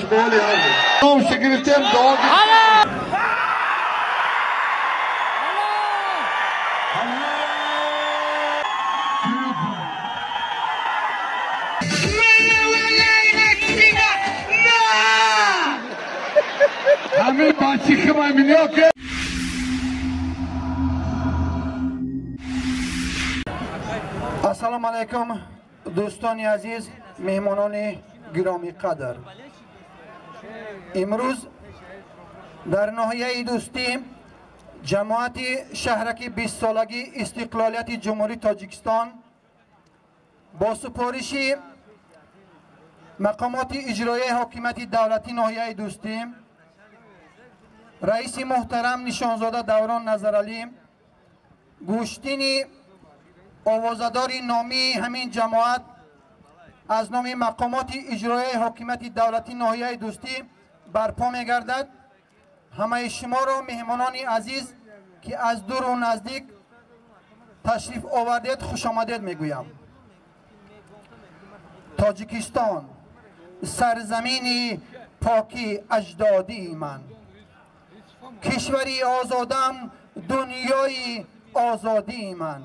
Шимоли ҳарду. Номша гирифтем, дуо. Ҳамин бачи химай минёке. Ассалому алайкум, дӯстони азиз, меҳмонони гиромӣ қадр. Имрӯз дар ноҳияи Дӯстӣ ҷамоати шаҳраки 20-солагии истиқлолияти Ҷумҳурии Тоҷикистон бо супориши мақомоти иҷроияи ҳокимияти давлатии ноҳияи Дӯстӣ, раиси муҳтарам Нишонзода Даврон Назаралӣ, гӯштини овозадори номии ҳамин ҷамоат аз номи мақомоти иҷроияи ҳокимияти давлатии ноҳияи Дӯстӣ барпо мегардад. Ҳамаи шуморо, меҳмонони азиз, ки аз дуру наздик ташриф овардед, хушомадед мегӯям. Тоҷикистон, сарзамини поки аҷдодии ман, кишвари озодам, дунёи озодии ман,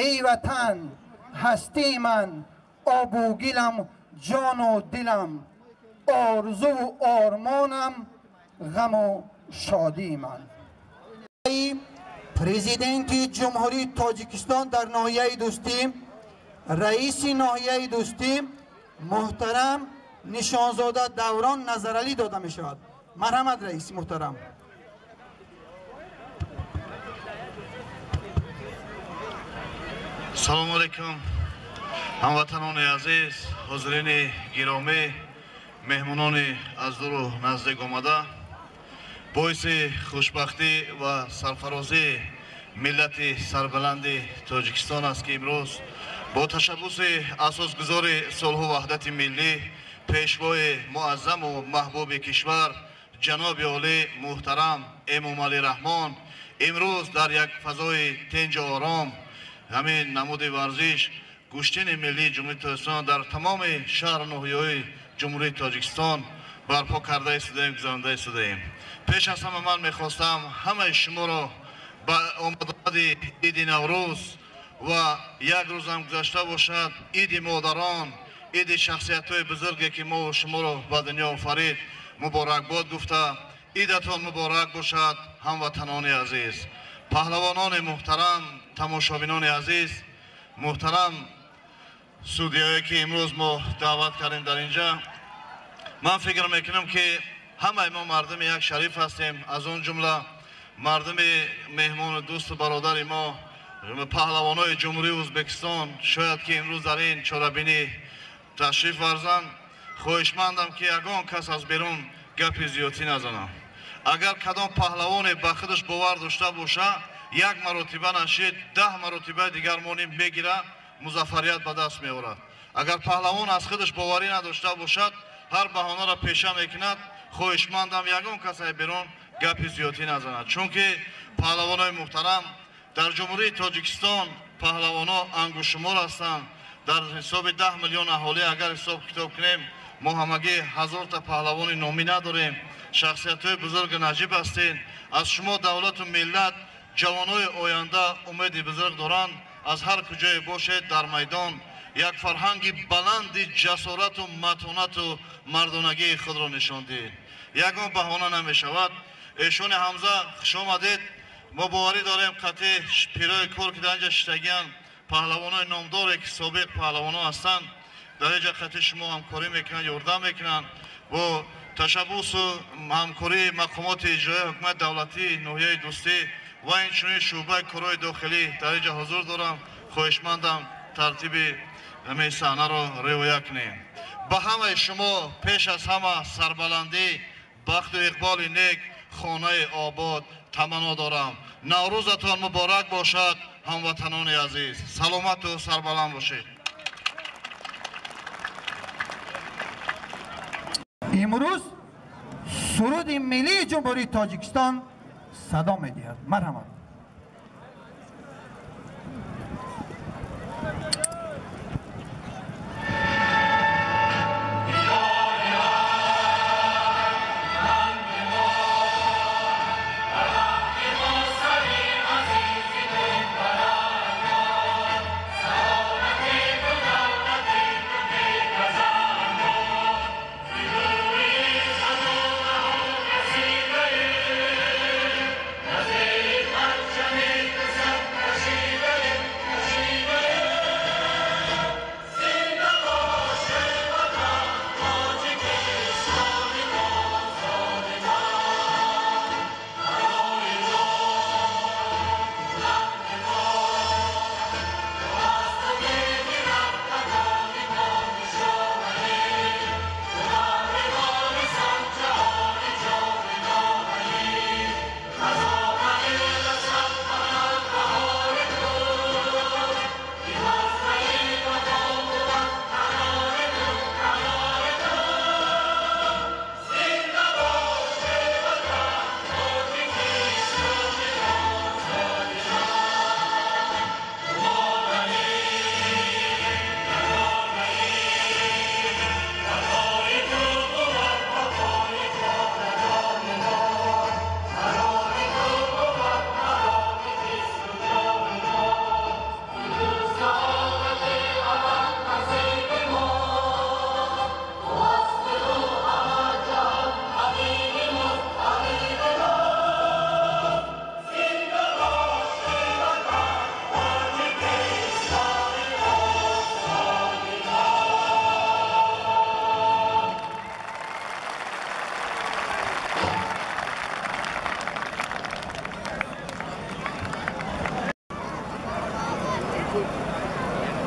эй ватан, ҳастии ман, обу гилам, ҷону дилам, орзуву ормонам, ғаму шодии ман. Президенти Ҷумҳурии Тоҷикистон дар ноҳияи Дӯстӣ, раиси ноҳияи Дӯстӣ муҳтарам Нишонзода Даврон Назаралӣ дода мешавад. Марҳамат, раиси муҳтарам. Салому алайкум, ҳамватанони азиз, ҳозирини гиромӣ, меҳмонони аз дуру наздик омада. Боиси хушбахтӣ ва сарфарозии миллати сарбаланди Тоҷикистон аст, ки имрӯз бо ташаббуси асосгузори сулҳу ваҳдати миллӣ, пешвои муаззаму маҳбуби кишвар ҷаноби олӣ муҳтарам Эмомалӣ Раҳмон, имрӯз дар як фазои тинҷу ором ҳамин намуди варзиш гӯштини миллии Ҷумҳурии Тоҷикистон дар тамоми шаҳру ноҳияҳои Ҷумҳурии Тоҷикистон барпо карда истодаем, гузаронда истодаем. Пеш аз ҳама ман мехостам ҳамаи шуморо ба омадомади иди Наврӯз ва як рӯзам гузашта бошад, иди модарон, иди шахсиятҳои бузурге, ки мо шуморо ба дунё офарид, муборакбод гуфта, идатон муборак бошад, ҳамватанони азиз, паҳлавонони муҳтарам, тамошобинони азиз, муҳтарам судияе, ки имрӯз мо даъват кардем дар инҷа. Ман фикр мекунам, ки ҳамаи мо мардуми як шариф ҳастем, аз он ҷумла мардуми меҳмону дӯсту бародари мо, паҳлавонои Ҷумҳурии Ӯзбекистон, шояд ки имрӯз дар ин чорабинӣ ташриф варзанд. Хоҳишмандам, ки ягон кас аз берун гапи зиёдтӣ назанад. Агар кадом паҳлавоне ба худаш бовар дошта боша, як маротиба нашид, 10 маротиба дигар моним мегира, музаффарият ба даст меорад. Агар паҳлавон аз худаш боварӣ надошта бошад, ҳар баҳонаро пеша мекунад. Хоҳишмандам, ягон кас берун гапи зиёдтӣ назанад, чунки паҳлавонои муҳтарам, дар Ҷумҳурии Тоҷикистон паҳлавонҳо ангушшумор ҳастанд. Дар ҳисоби 10 миллион аҳолӣ агар ҳисоб китоб кунем, мо ҳамагӣ 1000-та паҳлавони номӣ надорем. Шахсиятҳои бузургу наҷиб ҳастед. Аз шумо давлату миллат, ҷавонои оянда умеди бузург доранд. Аз ҳар куҷое бошед, дар майдон як фарҳанги баланди ҷасорату матонату мардонагии худро нишон диҳед. Ягон баҳона намешавад. Эшони Ҳамза, хуш омадед. Мо боварӣ дорем, қатъи пирои кор, ки дар инҷа шиштагиянд, паҳлавонои номдоре, ки собиқ паҳлавонҳо ҳастанд, дар инҷа қатъи шумо ҳамкорӣ мекунанд, ёрдам мекунанд. Бо ташаббусу ҳамкории мақомоти иҷроияи ҳукумати давлатии ноҳияи Дӯстӣ ва инчунин шӯъбаи корҳои дохилӣ дар инҷа ҳузур дорам. Хоҳишмандам, тартиби ҳамин саҳнаро риоя кунем. Ба ҳамаи шумо пеш аз ҳама сарбаландӣ, бахту иқболи нек, хонаи обод таманно дорам. Наврӯзатон муборак бошад, ҳамватанони азиз. Саломату сарбаланд бошед. Имрӯз суруди миллии Ҷумҳурии Тоҷикистон садо медиҳад. Марҳамат.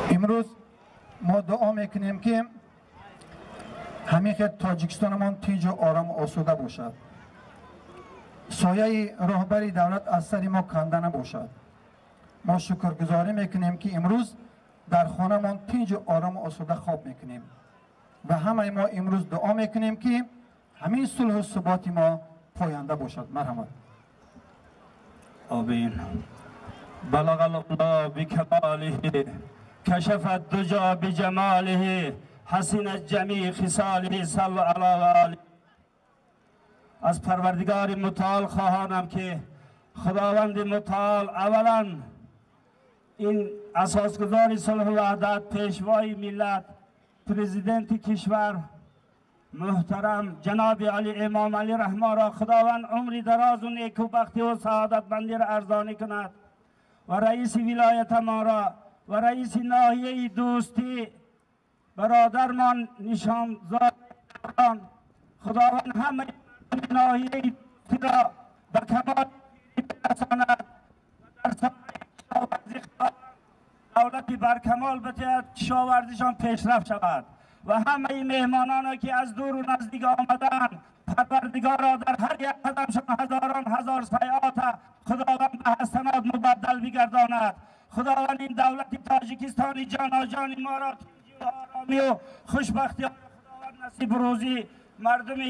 Имрӯз мо дуо мекунем, ки ҳамин хел Тоҷикистонамон тинҷу орому осуда бошад, сояи роҳбари давлат аз сари мо канда набошад. Мо шукргузорӣ мекунем, ки имрӯз дар хонамон тинҷу орому осуда хоб мекунем ва ҳамаи мо имрӯз дуо мекунем, ки ҳамин сулҳу суботи мо поянда бошад. Марҳамат. آمین. بلغ الله بكماله، كشف الدجى بجماله، حسنت جميع خصاله، صلى على آله. از پروردگار متعال خواهانم که خداوند متعال اولا این اساسگزار صلح و وحدت، پیشوای ملت، پرزیدنت کشور محترم جناب علی امام علی رحمان را خداوند عمری دراز و نیکوبختی و سعادتمندی را ارزانی کند و رئیس ولایت ما را و رئیس ناحیه دوستی برادرمان نشانزاد خداوند همه ناحیه دوستی را به کمال برساند و در ساحه کشاورزی دولتی بر کمال بتید، کشاورزیشان پیشرفت شود و همه مهمانان که از دور و نزدیک آمدند پروردگارا در هر یک قدمشان هزاران هزار سیئات خداوند به حسنات مبدل بگرداند. خداوند این دولت تاجیکستانی جاناجان ما را تنجی و آرامی و خوشبختی خداوند نصیب روزی مردم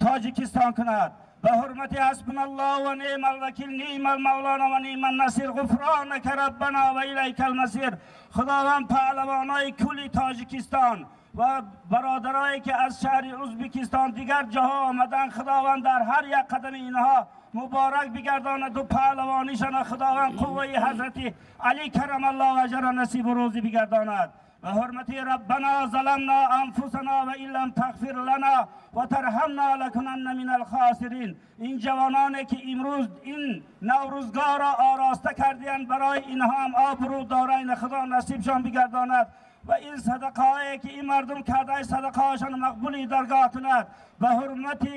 تاجیکستان کند. به حرمت حسبنا الله و نعم الوکیل، نعم المولانا و نعم النصیر، غفرانک ربنا و الیک المصیر. خداوند پهلوانای کل تاجیکستان و برادرایی که از شهر ازبکستان دیگر جاها آمدن خداوند در هر یک قدم اینها مبارک بگرداند و پهلوانیشان خداوند قوه حضرت علی کرم الله وجهه را نصیب و روزی بگرداند. به حرمت ربنا ظلمنا انفسنا و ان لم تغفر لنا و ترحمنا لکنن من الخاسرین. این جوانانی که امروز این نوروزگاه را آراسته کردند برای اینها هم آبرو دارین خدا نصیبشان بگرداند و این صدقه هایی که این مردم کرده صدقه هاشان مقبولی درگاه کند. به حرمت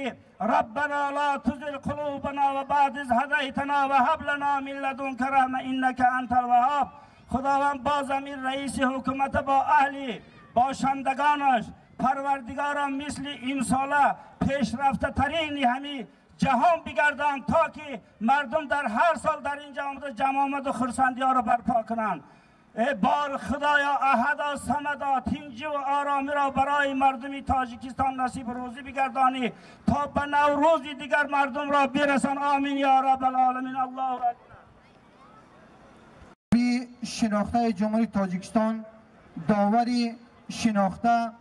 ربنا لا تزغ قلوبنا و بعد از هدیتنا و هب لنا من لدنک رحمه انک انت الوهاب. خداوند بازم این رئیس حکومت با اهلی باشندگانش پروردگارا مثل امساله پیشرفته ترین همی جهان بگردان تا که مردم در هر سال در اینجا آمده جمع آمد و خرسندی ها را برپا کنند. ای بار خدایا احدا صمدا تنجی و آرامی را برای مردم تاجیکستان نصیب روزی بگردانی تا به نوروز دیگر مردم را برسان. آمین یا رب العالمین. الله اکبر. شناخته جمهوری تاجیکستان، داوری شناخته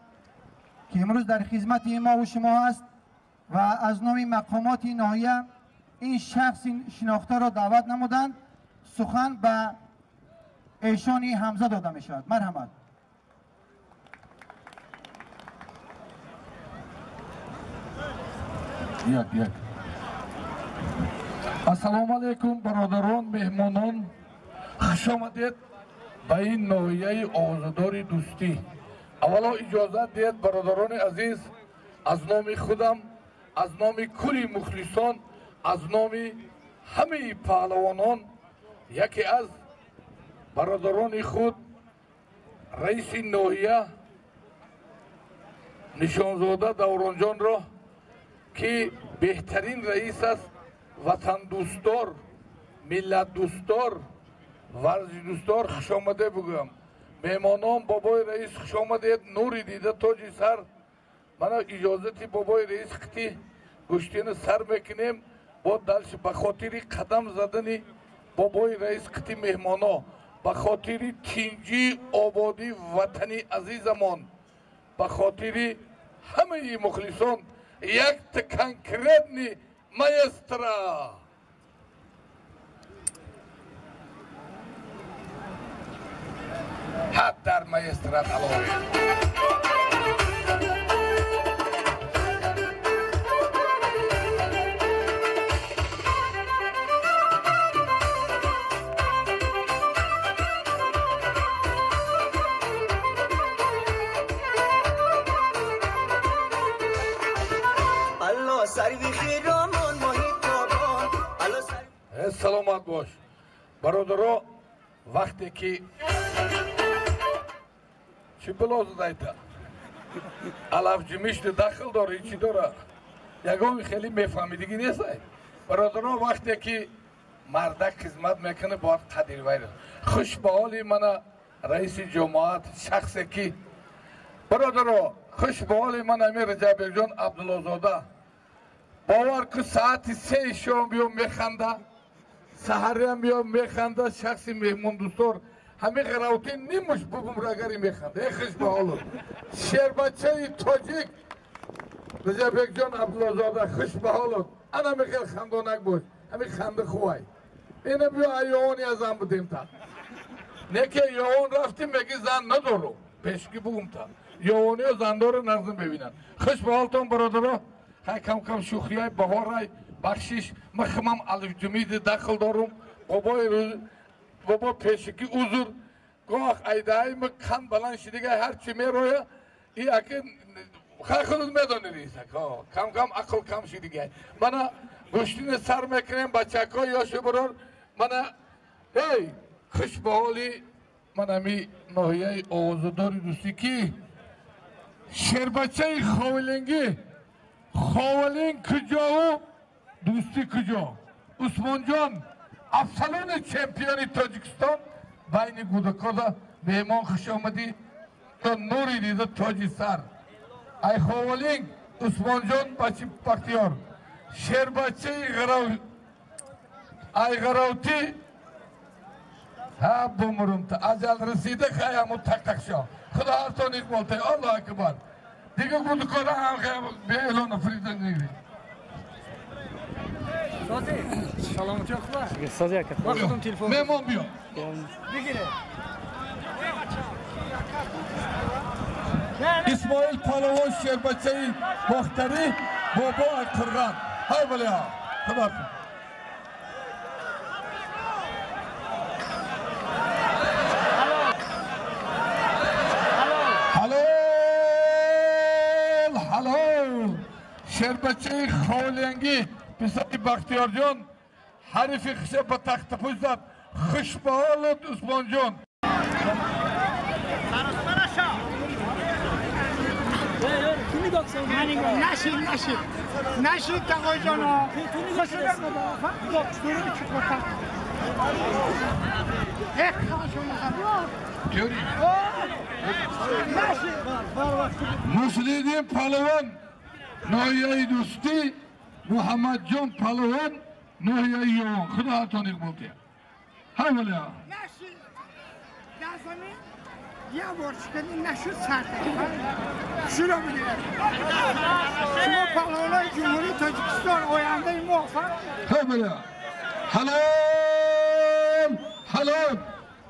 که امروز در خدمت ما و شما است و از نام مقامات ناحیه این شخص شناخته را دعوت نمودند. سخن به ایشانی حمزه داده می شود. مرحمت. یک یک. السلام علیکم برادران، مهمانان، خوش آمدید به این ناحیه آوازدار دوستی. اولا اجازه دهید برادران عزیز، از نام خودم، از نام کلی مخلصان، از نام همه پهلوانان، یکی از برادران خود رئیس ناحیه نشانزاده دورانجان را که بهترین رئیس است، وطن دوستدار، ملت دوستدار، ورزش دوستدار، خوش آمده بگویم. مهمانان، بابای رئیس خوش آمدید، نوری دیده تاجی سر. من اجازتی بابای رئیس قطی گشتین سر میکنیم با دلش به خاطر قدم زدنی بابای رئیس قطی مهمانا، به خاطر تینجی آبادی وطنی عزیزمان، به خاطر همه مخلصان، یک конкретный маэстро. Ҳаттар маэстро алови. Саломат бош бародаро. Вақте ки Чӣ било задайта? Алаф ҷумишт дахл дора, чӣ дора? Ягон хеле мефаҳмидигӣ нестай. Бародаро, вақте ки мардак хизмат мекунад, бояд қадр вайра. Хуш ба ҳоли мана раиси ҷамоат, шахсе ки бародаро, хуш ба ҳоли ман Амир Раҷаббекҷон Абдуллозода. Бовар ку, соати 3 шом биё механда, саҳариам биё механда, шахси меҳмондӯстор. Ҳамин ғаравти нимуш бубумрагари механда. Э, хуш ба ҳолу. Шербачаи тоҷик Раҷаббекҷон Абдуллозода, хуш ба ҳолу. Ана мехел хандонак бош. Ҳамин ханда хувай. Ина биё айёни аз зан будем та. Неке ёвон рафтим, меги зан надору. Пешки бугум та. Ёвониё зандоро назм бибинанд. Хуш ба ҳолтон, бародаро. Хай кам-кам шӯхиай баҳорай бахшиш. Ман химам алиф ҷумиди дахл дорум. Бобои рӯз бобо пешики узр. Гоҳ айдаи ма кан баланд шидига ҳар чи мероя. И аки хай худут медони рисак. Кам-кам ақл кам шидига. Мана гӯштини сар мекунем бачако ёши барор. Мана эй хуш ба ҳоли ман ами ноҳияи овозадори дӯстӣ ки шербачаи ховилингӣ. Ховилинг куҷоу дӯстӣ куҷо? Усмонҷон абсолютный чемпиони Тоҷикистон байни гудакода. Меҳмон, хуш омадӣ, то нури дида тоҷи сар. Ай Ховилинг Усмонҷон бачи Бахтиёр, шербачаи ғарав ай ғаравтӣ. Ҳа, бумурумта аҷал расида, хай ҳамун тақ-тақ шо. Худо ҳартон иқбол тай. Аллоҳу акбар. Дига гудакода ҳам беэлон фрида негри. Меҳмон биё. Исмоил паловон, шербачаи бохтарӣ, бобо ай Қурған. Ҳай балеҳа. Худо ҳалол ҳалол. Шербачаи ховлиангӣ, писари Бахтиёрҷон, ҳарифи хиша ба тахтапӯш зад. Хуш ба ҳолат, Усмонҷон. نشید نشید نشید تقای جانا Муслидин палвон, ноҳияи Дӯстӣ, Муҳаммадҷон палвон, ноҳияи Ёвон. Худо ҳартон иқбол диҳад. Ҳай валеҳа. یه بار چکنی نشد سر شروع بودیم. شما پهلوانای جمهوری تاجیکستان، آینده ما. ҳай валеҳа. Ҳалол ҳалол.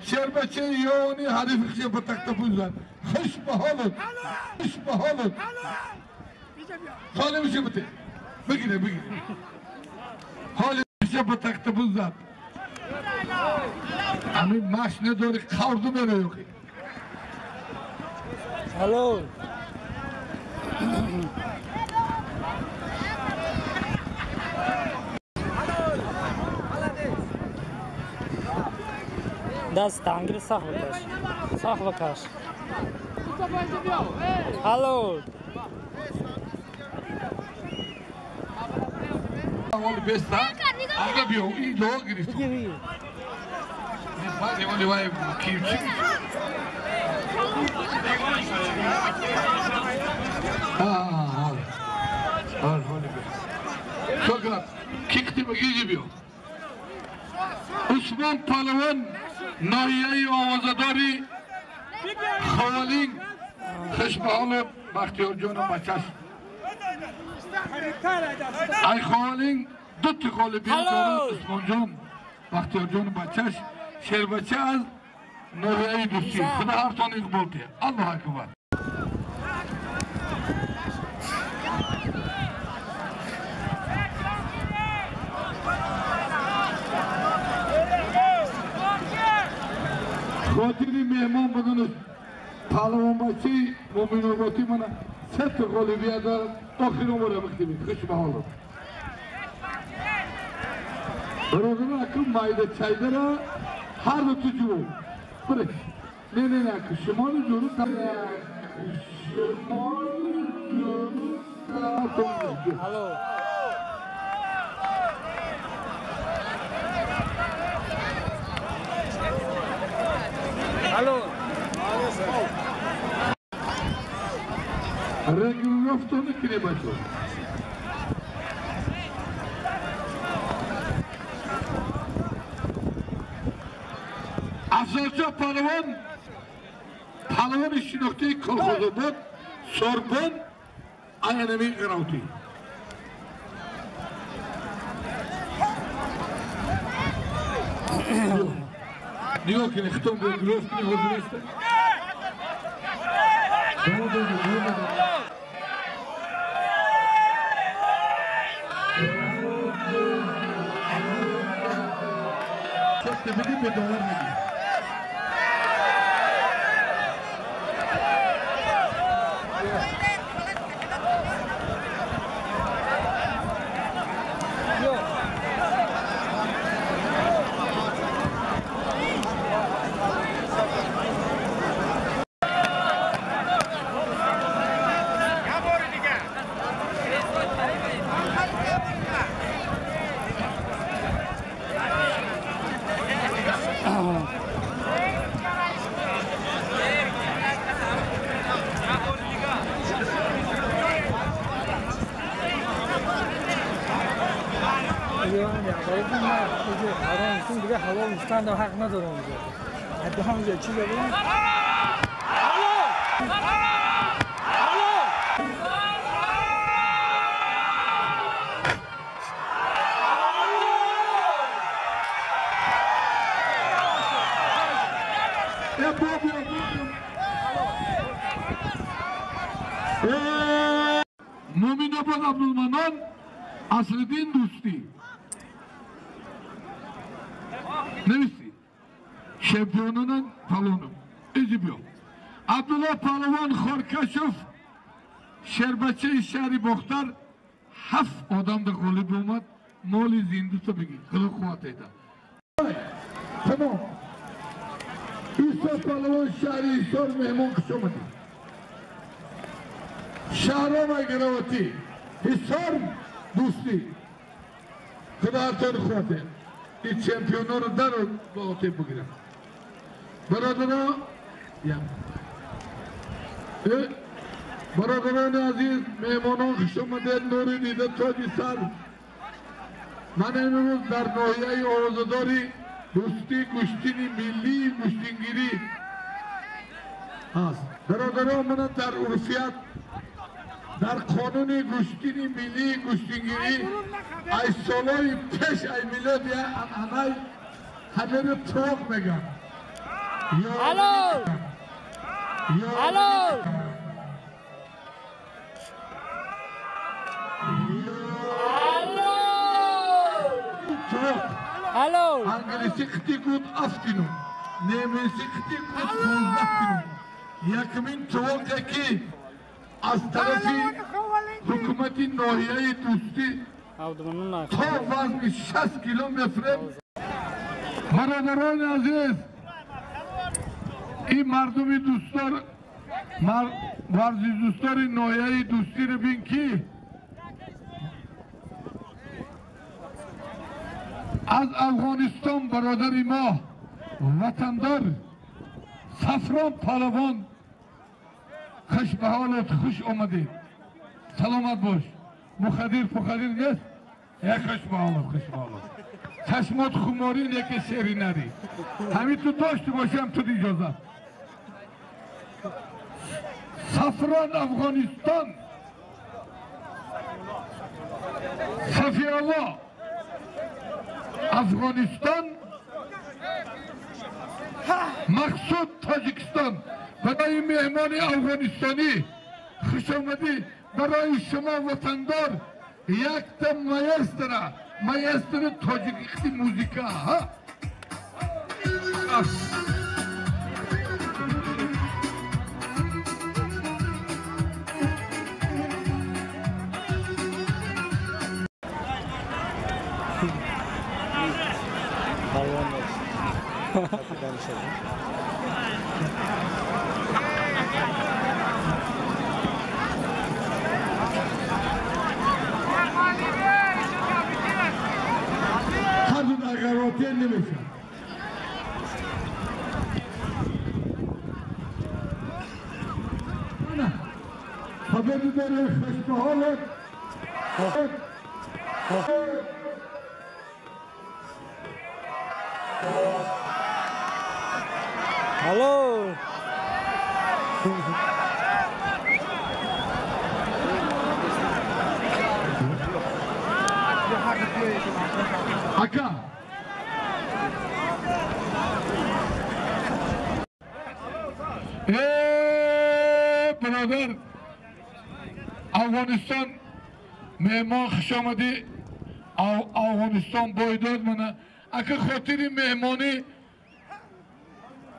Шербачаи Ёвонӣ ҳарифи хиша ба тахтапӯш зад. Хуш ба ҳолат, хуш ба ҳолат. Ҳоли миша бите бигире, бигире. Ҳоли миша ба тахтапӯш зад. Ҳамин маш надори, қаврду мероёқи. Алло. Даст тангир сах бакаш. Сах бакаш. Алло. Ҳоли беста ага биё, ин ло гирифт. Вали вай кивчи. Fakat kikti bagiji биё. Усмон палвон, ноҳияи овозадори Ховалинг. Хуш ба ҳоли Бахтиёрҷону бачаш. Ай Ховалинг ду ғолибият дорад Усмонҷон, Бахтиёрҷону бачаш, шербача аз ноҳияи Дӯстӣ. Худо ҳартон иқбол диҳад. Аллоҳу акбар. Хотири меҳмон буданаш палвонбачаи Муминоботӣ мана сета ғолибият дорад. Охир умра бихтимед. Хуш ба ҳолат. Бародарон, акун майда чайдара ҳар ду ту ҷувон. Биреш. Не, не, не, шимоли ҷунуб, шимоли ҷунуб. Алло. Алло. Регулировка накунем, бачаҳо. Афзалшо паҳлавон, паҳлавони шинохтаи Колхозобод, Сорбон, аянами Ғаравтӣ. Нигоҳ кунед, хитом регулировка кунед, ҳозир нестед. Бидӣ бе доллар мегирӣ. حق ندارم اونجا. حتی همونجا چی بگم؟ Муминобод Абдулманон, Аслиддин Дӯстӣ. Нависӣ. Чемпиононан фалоном. Изи биё. Абдулло паҳлавон Хоркашов, шербачаи шаҳри Бохтар, ҳафт одам дар ғолиб омад. Моли зиндуто бигир. Худо қувват эта. Тамом. Исо паҳлавон шаҳри Ҳисор, меҳмон хуш омадӣ. Шаҳром Айгараватӣ, Ҳисор Дӯстӣ. Худо ҳартон қувват эта. Ин чемпионоро дар ба отеб бигирам. Бародаро, бародарони азиз, меҳмонон хуш омадед, нури дида тоҷи сар. Ман имрӯз дар ноҳияи овозадори Дӯстӣ гӯштини миллии гӯштингирӣ ҳаст. Бародарон, мана дар урфият, дар қонуни гӯштини миллии гӯштингирӣ ай солҳои пеш ай милод я анъанай ҳамеро тоқ меган. Алло! Алло! Алло! Англиси қити good afternoon, немеси қити good afternoon. Якумин тоқе ки аз тарафи ҳукумати ноҳияи Дӯстӣ то вазни 60 кило мефрем. Бародарони азиз, ин мардуми дӯстдор, варзишдӯстдори ноҳияи Дӯстиро бин ки аз Афғонистон бародари мо ватандор Сафрон паҳлавон, хуш ба ҳолат, хуш омадед, саломат бош. Мухаддир пухаддир нест? Хуш ба ҳолат, хуш ба ҳолат. Чашмот хуморӣ неки шери нари. Ҳамин ту дошти бошам ту иҷозат. Сафрон Афғонистон, Сафиалло Афғонистон, Мақсуд Тоҷикистон. Барои меҳмони афғонистонӣ хушомадӣ. Барои шумо ватандор якта маэстро, маэстро тоҷикии музика. Палвон. هنوز اقراتی نمیشن. نه خبر میبره خوشبحالت. Алло. Ака. Бародар, Афғонистон меҳмон хуш омадӣ. Афғонистон бойдод мана. Ака хотири меҳмонӣ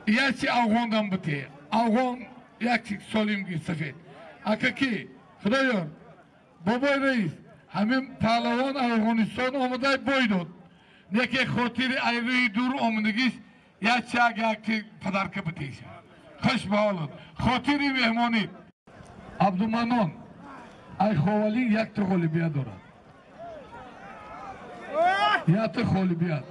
якчи афғондам бите. Афғон якчи солимги сафед. Ака ки Худоёр, бобои раис, ҳамин паҳлавон Афғонистон омадай бой дод. Неке хотири айрӯи дур омадагиш якчи ага якчи падарка битеша. Хуш ба ҳолат. Хотири меҳмонӣ. Абдуманон ай Ховалин якта ғолибият дорад. Якта ғолибият.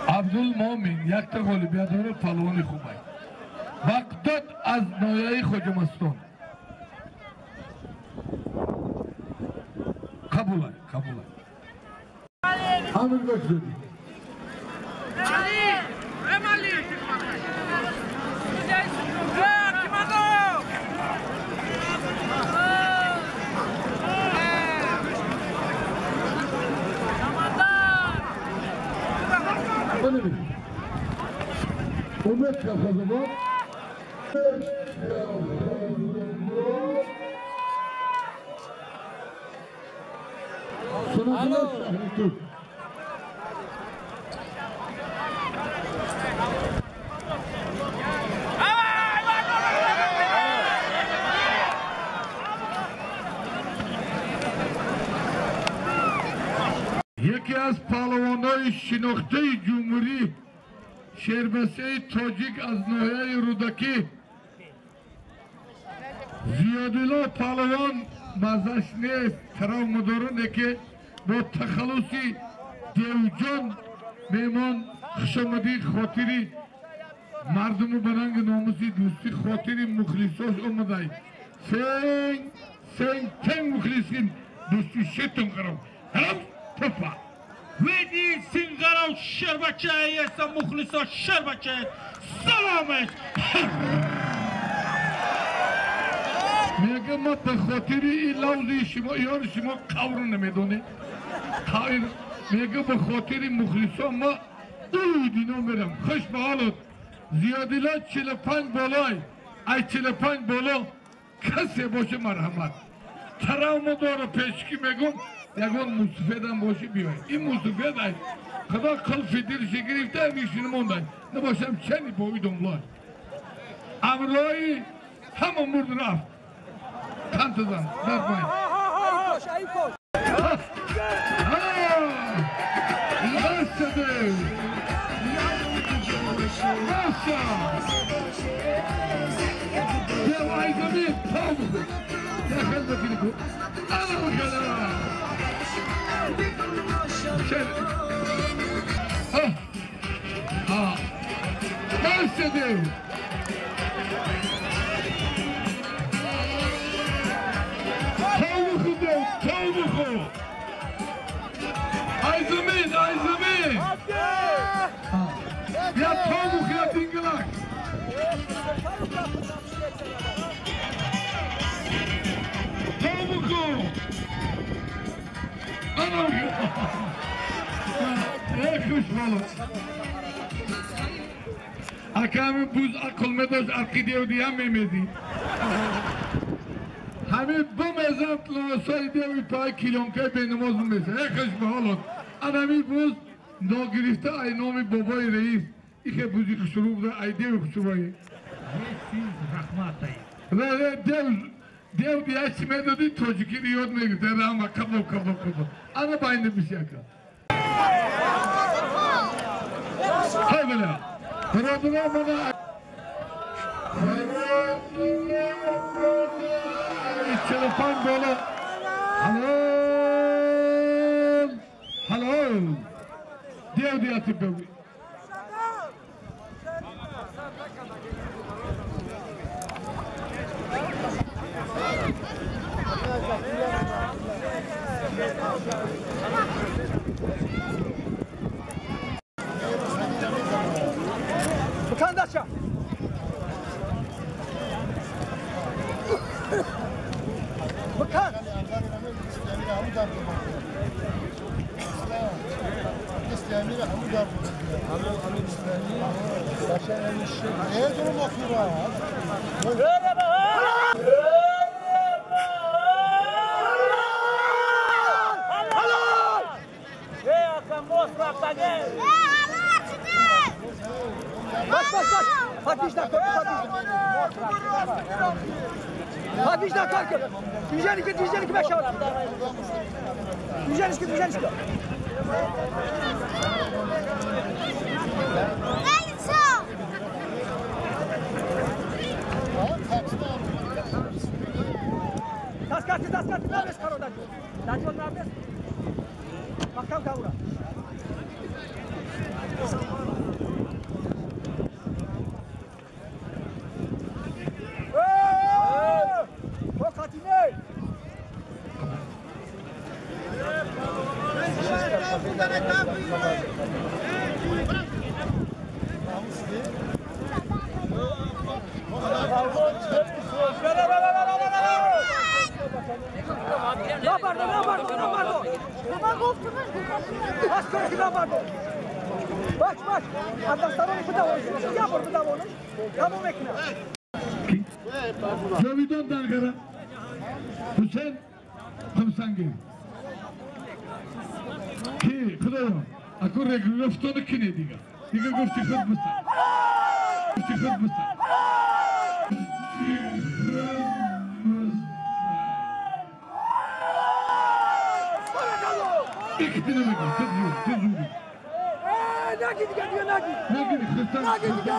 Абдулмомин якта ғолибият дорад, палвони хубай. Бағдод аз ноҳияи Хоҷамастон. Қабулай, қабулай. Амирбек зоди. Умед Кавказобод. Яке аз паҳлавонои шинохтаи ҷумҳурӣ шербасеи тоҷик аз ноҳияи Рӯдакӣ Зиёдулло паҳлавон маззаш нест, травма дорад, яке бо тахаллуси Девҷон меҳмон хушомадӣ хотири мардуму ба ранги номуси дӯстӣ хотири мухлисош омадай. Сен сен тен мухлисин дӯсти шетон қаров. Ҳарам топа. Веди сингарав шербачаеса мухлисо шербачае саломеш. Мегам ма ба хотири ин лавзи шумо ёри шумо қавру намедонед. Мегам ба хотири мухлисо ма дино мерам. Хуш ба ҳолат. Зиёдило 45 болой. Ай 45 боло касе боше марҳамат. Травма дора пешки мегум. Ягон мусуфедам боши биёй. Ин мусуфед ай худо қилфи дилши гирифта мишини мондай. Набошам чани бови домлой. Амрои ҳама мурд рафт. Тантазан, дармай. Наша! Девай замин, тавбу! Дахал бакинику. Ана бакала! Наша дев! Тавбу дев, тавбу! Ай замин, ай замин! Я тавбу, я дингалак! Тавбу! Аками буз ақл медошт, ақидаи диям мемезид. Ҳамин бимезад лосаи деви пай килонкаи бенамоз мемезад. Э хуш ба ҳолот. Анами буз ногирифта ай номи бобои раис. Ихе бузи хушрӯ буда ай деви хушрӯи. Дев дев дия чӣ медоди тоҷикиро ёд мегирифт. Рама кабоб кабоб кабоб. Ана байни бисяка. Ҳай бала. Бародарон мана 45 бола. Ҳалол. Ҳалол. Дев диятib бегӯй. Vatandaşa. Bakan. جاویدان درگره حسین خمسنگی کی خدایا اکو رگرفتانو کی نه دیگه دیگه گفتی خود بسن گفتی خود بسن اکتی نمیگی تزور تزوری نگی دیگه دیگه نگی نگی خستن نگی دیگه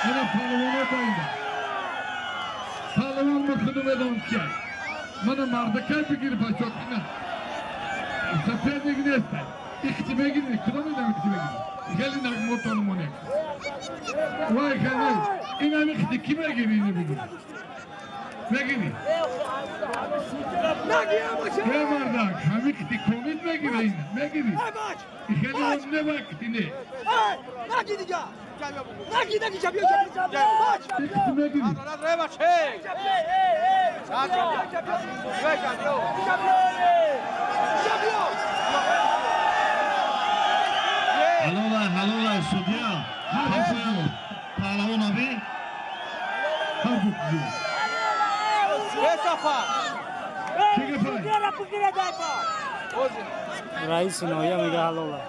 من پهلوان پایینم پهلوان من خودم ادام کرد من مردکای بگیر بچه نه سفر نگی نیست اکتی بگیری کدام اینم اکتی بگیری خیلی نگموتانمونه وای خیلی این هم اکتی کی بگیری اینو بگیری بگیری یه مردک همه کتی کنید بگیری اینو بگیری خیلی اون نباکتی نه نگی دیگه نگی نگی جبیو جبیو اکتی بگیری حلال حلال судья پهلوان ابی رئیس نویا میگه حلاله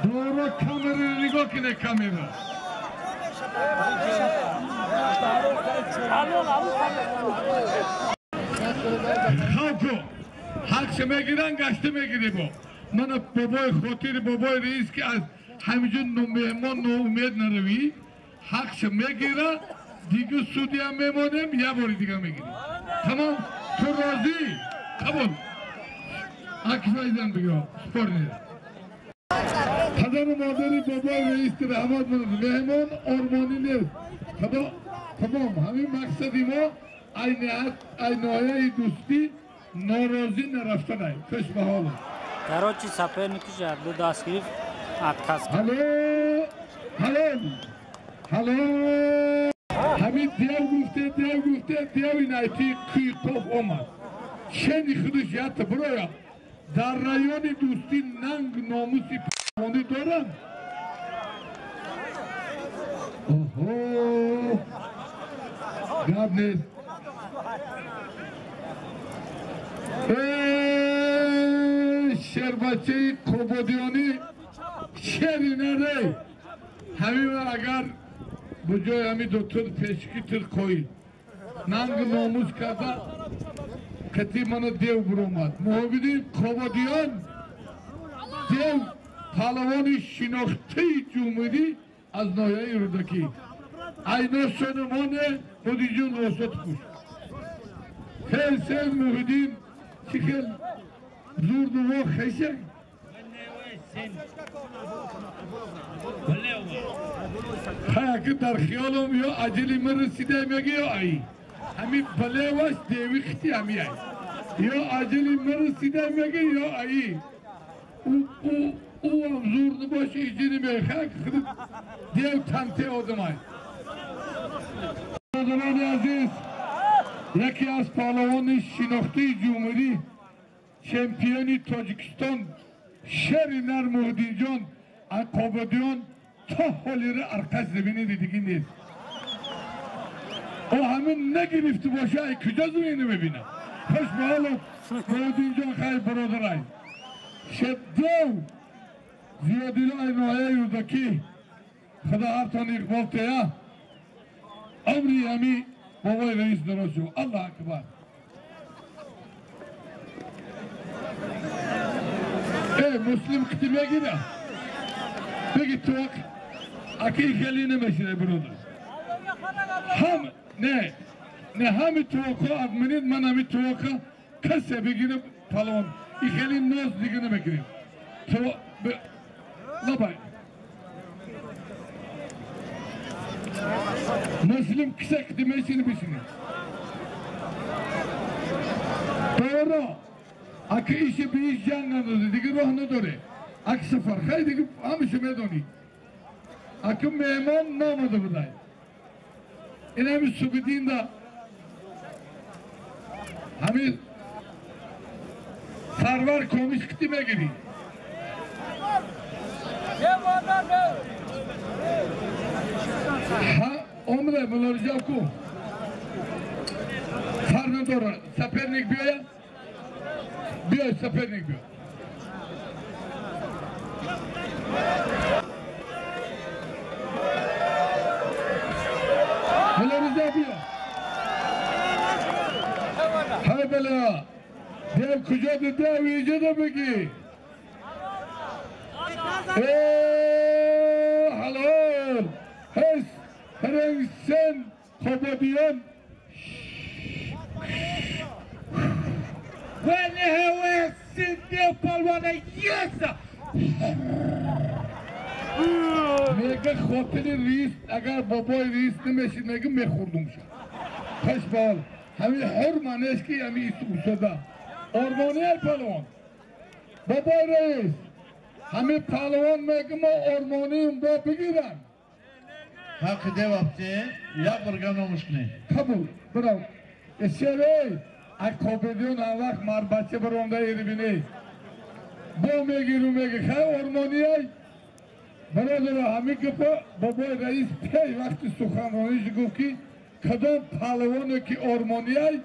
دورا کامرا نگاه کنه کامرا خاکو حقش میگیرن گشته میگیری با من بابای خاطر بابای رئیس که از همینجور مهمان ناامید نروی حقش میگیره دیگه سودی هم میمانیم یه باری دیگه میگیریم تمام تو راضی قبول اکفایدن بگیرم سپور نیست پدر و مادر بابای رئیس رحمت مند مهمان آرمانی نیست خدا تمام همین مقصدی ما ای نهایه دوستی ناراضی نرفتن ای خوش به حاله короче соперникиш ду даст гирифт отказ кард ҳало ҳало ҳало ҳамин дев гуфте дев гуфте деви найти қиқоф омад чени худаш ята бироя дар райони дӯстӣ нанг номуси паҳлавонӣ доранд оҳо гап нест шербачаи қубодиёнӣ шери нарей ҳамин агар ба ҷои ҳамин дутур пешки тир қоид нанг номус карда қати мана дев буромад. Муҳобидин Қободиён дев паҳлавони шинохтаи ҷумҳурӣ аз ноҳияи Рӯдакӣ. Айно сонумоне Муҳиддинҷон либосот пӯш. Хел сел Муҳиддин чӣ хел зурдуво хеша? Хай дар хиёлам ё аҷали ман расида мега ё ай. Ҳами балеваш деви хити ҳами ай. Ё аҷали ман расида мега ё ай. Ӯ ҳам зур набоша иҷини мега. Хай дев танте одам ай. Бародарони азиз, яке аз паҳлавони шинохтаи ҷумҳурӣ, чемпиони Тоҷикистон шери нар Муҳиддинҷон Қободиён то ҳолира арқаш замини дидигӣ нест. Ӯ ҳамин нагирифта боша, ай куҷо замина мебинад? Хуш ба ҳоло Муҳиддинҷон хайр бародарай. Шеддев Зиёдило ай ноҳияи Рӯдакӣ, Худо ҳартон иқбол тея, умри ҳами бобои раис дароз шуд. Аллоҳ акбар. Муслим қити мегира? Беги ту аки хеле намешире бародар. Ҳам не, не ҳами туоқо админид ман ҳами туоқа касе бигира палвон. И хеле ноз дига намекунем. Ту лабай. Муслим киса қити мешини бишини. Doğru. Аки иши би иш ҷанг надоди, дига роҳ надоре. Аки сафар, хай дига ҳамаша медонӣ. Аки меҳмон наомада будай. Ин ҳами Субиддинда ҳами Сарвар комиш қити мегирӣ. Ҳа, омада мулориҷа ку. Фарқ надора, соперник биёяд. Биёй, соперник биё. Мулориза биё. Ҳай бала. Дев куҷо дев иҷода бигӣ. Ҳалол. Ҳес Ҳренсен Қободиён. Мега хотири рис, агар бобои рис намешид, мега мехӯрдумша. Хуш ба ҳол. Ҳамин ҳур маънеш ки ҳамин усода. Ормонияй паҳлавон. Бобои раис, ҳамин паҳлавон мега мо ормонием бо бигирам. Ҳаққи девабти, як бирга номуш кунед. Қабул, бирав. Эшерей, ай Қобидиён ҳар вақт марбача баромда ерибиней. Бо мегиру мега, хай ормонияй. Бародаро, ҳамин гапа бобои раис пеш вақти суханрониш гуфт ки кадом паҳлавоне ки ормонияй,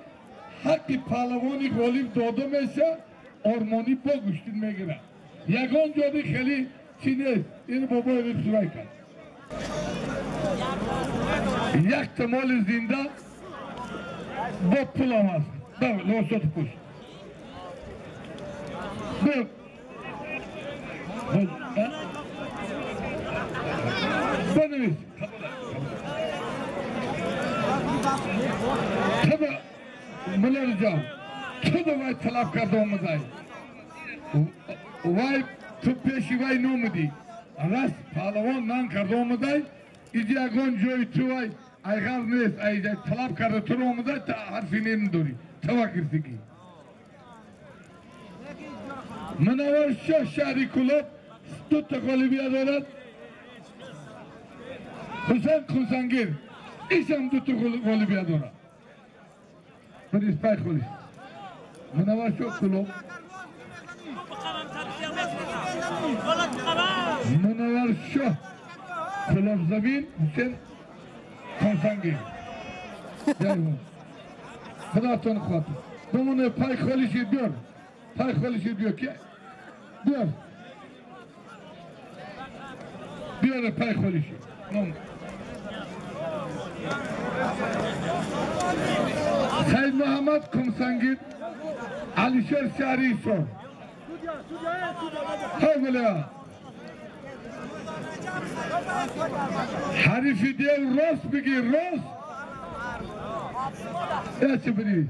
ҳаққи паҳлавони ғолиб дода меша, ормонӣ бо гӯштин мегирад. Ягон ҷоди хеле чӣ нест. Ин бобои раис сурай кард. Якта моли зинда бо пулам аст. Либосот пӯш. Бинавис. Таба Мулориҷон, ту да вай талаб карда омадай. Вай ту пеши вай номудӣ. Раст паҳлавон нан карда омадай. Иҷи ягон ҷои ту вай айғар нест. Ай талаб карда туро омадай, та ҳарфи ненадорӣ. Таваккирсигӣ. Мунаввар Шоҳ шаҳри Кӯлоб дута ғолибия дорад. Ҳусайн Қунсангир ишам дута ғолибия дорад. Бирис пай холис. Мунаввар Шоҳ Кӯлоб. Мунаввар Шоҳ Кӯлоб замин, Ҳусайн Қунсангир. Ҷайҳун. Худотон хотир. Бимоне пай холиши биёр. Пай холиши биёр ки биёр. Биёр пай холиши. Саид Муҳаммад Кумсангир, Алишер шаҳри Исор. Ҳа, ҳарифи дев рост бигир, рост. Ячи бинӣ.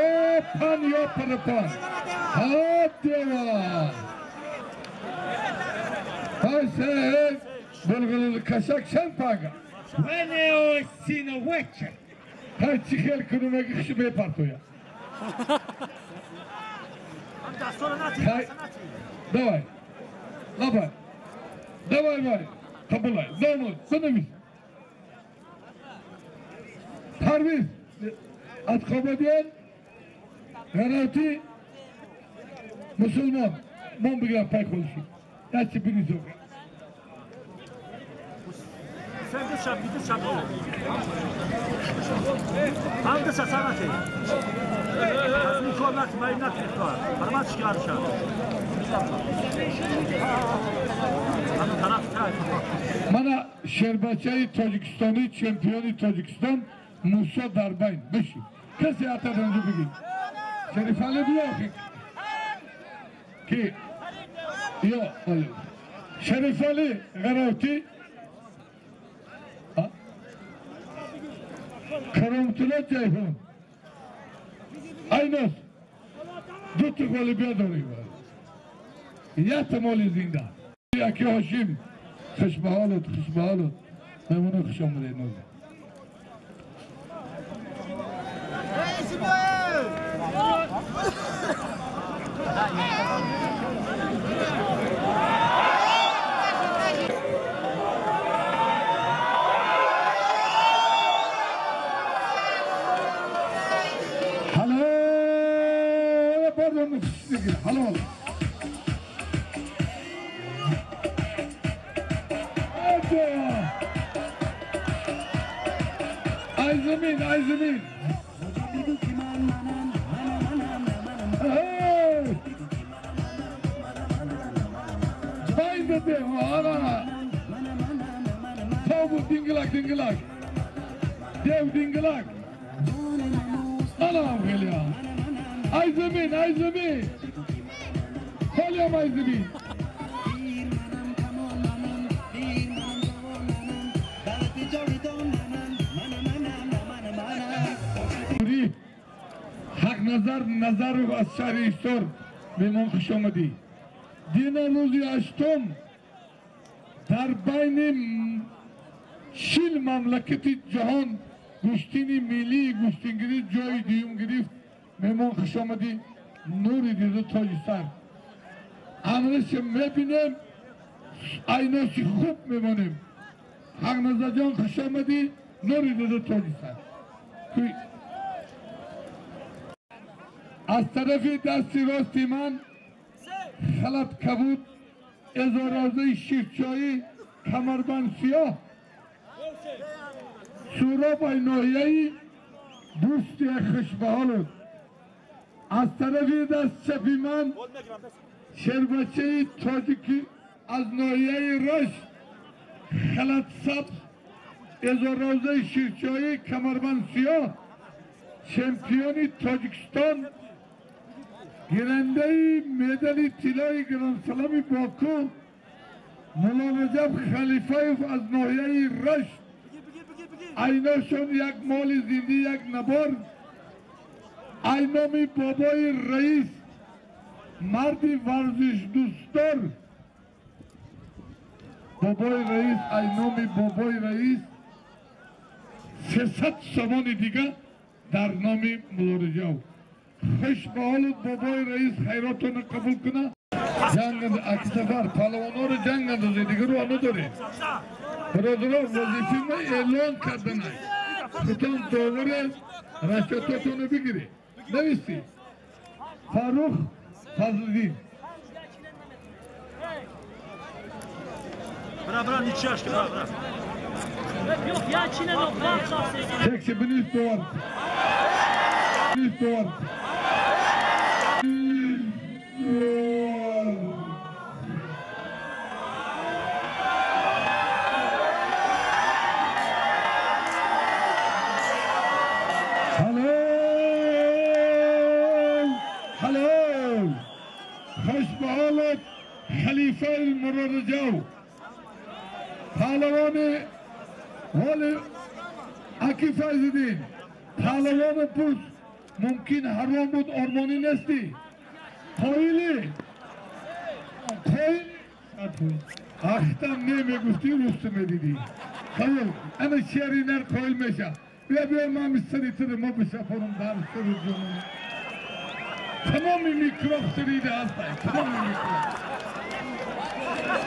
Ё пан, ё парапан. Ҳа, дева. Ҳай, булғулул кашак шампага. Венео синовече. Ҳай, чӣ хел кунум, аги хишу мепартоя. Давай. Давай. Давай, Варя. Қабулай. Домод. Бинавис. Парвиз. Аз Қобадиён Ғаравтӣ мусулмон. Мон бигирам пай худши. Ячи бинис ока. Мана шербачаи тоҷикистонӣ, чемпиони Тоҷикистон Мусо Дарбайн. Биши. Касе атаданҷу бигир. Шарифали биё ки ё Шарифали Ғаравтӣ, Кароматулло Ҷайҳун. Айнос дуто ғолибия дорем. Якта моли зинда. Яки Ҳошим, хушбаҳолут, хушбаҳолут. Меҳмоно, хуш омадед. Нози. Halol. Ay zemin, ay zemin. Hey! Baydı ana. Tabu dingilak dingilak. Dev dingilak. Anam geliyor. Ay zemin, ay zemin. Kolyam ay zemin. Ҳақ Назар Назаров аз шаҳри Исор, меҳмон, хуш омадӣ. Дина рӯзи ҳаштум дар байни 40 мамлакати ҷаҳон гӯштини миллии гӯштингирӣ ҷои дуюм гирифт. Меҳмон, хуш омадӣ, нури дида тоҷи сар. Амриша мебинем, айноси хуб мемонем. Ҳақ Назарҷон, хуш омадӣ, нури дида тоҷи сар. Аз тарафи дасти рости ман Халат Кабуд, Эзоразаи Ширчоӣ, камарбанд сиёҳ, Суробай ноҳияи Дӯсти, хушбаҳолуд. Аз тарафи даст чапи ман шербачаи тоҷикӣ аз ноҳияи Рашт, Халат Сабз, Эзоразаи Ширчоӣ, камарбанд сиёҳ, чемпиони Тоҷикистон, гирандаи медали тиллои гранд-слами Боку Муллораҷаб Халифаев аз ноҳияи Рашт. Айношон як моли зинди, як набор. Айноми бобои раис, марди варзишдӯстдор, бобои раис, айноми бобои раис 300 сомони дига дар номи Муллораҷаб. Хуш ба ҳолут, бобои раис, хайротонро қабул куна. Ҷанг аксафар палавонҳоро ҷанг андозед, дигар роҳ надоред. Бародаро, вазифаи ма эълон карданай. Худтон доваре расчётотонро бигиред. Нависти. Фаррух Фазлиддин. Бра, бра, ничашка, бра, бра. Чекши бинис довар. Бинис довар. حلال حلال خوش به حالت خلیفه المرارجو پهلوان حال اکی فیض‌الدین پهلوان پوست ممکن حرام بود آرمانی نستی قایلی قایلی اختم نمیگفتی روست میدیدی خیلی انا شیری نر قایل میشه بیا بیا ما مستری تر ما بشپرم در سر جنون تمام میکروب سریده هستای تمام میکروب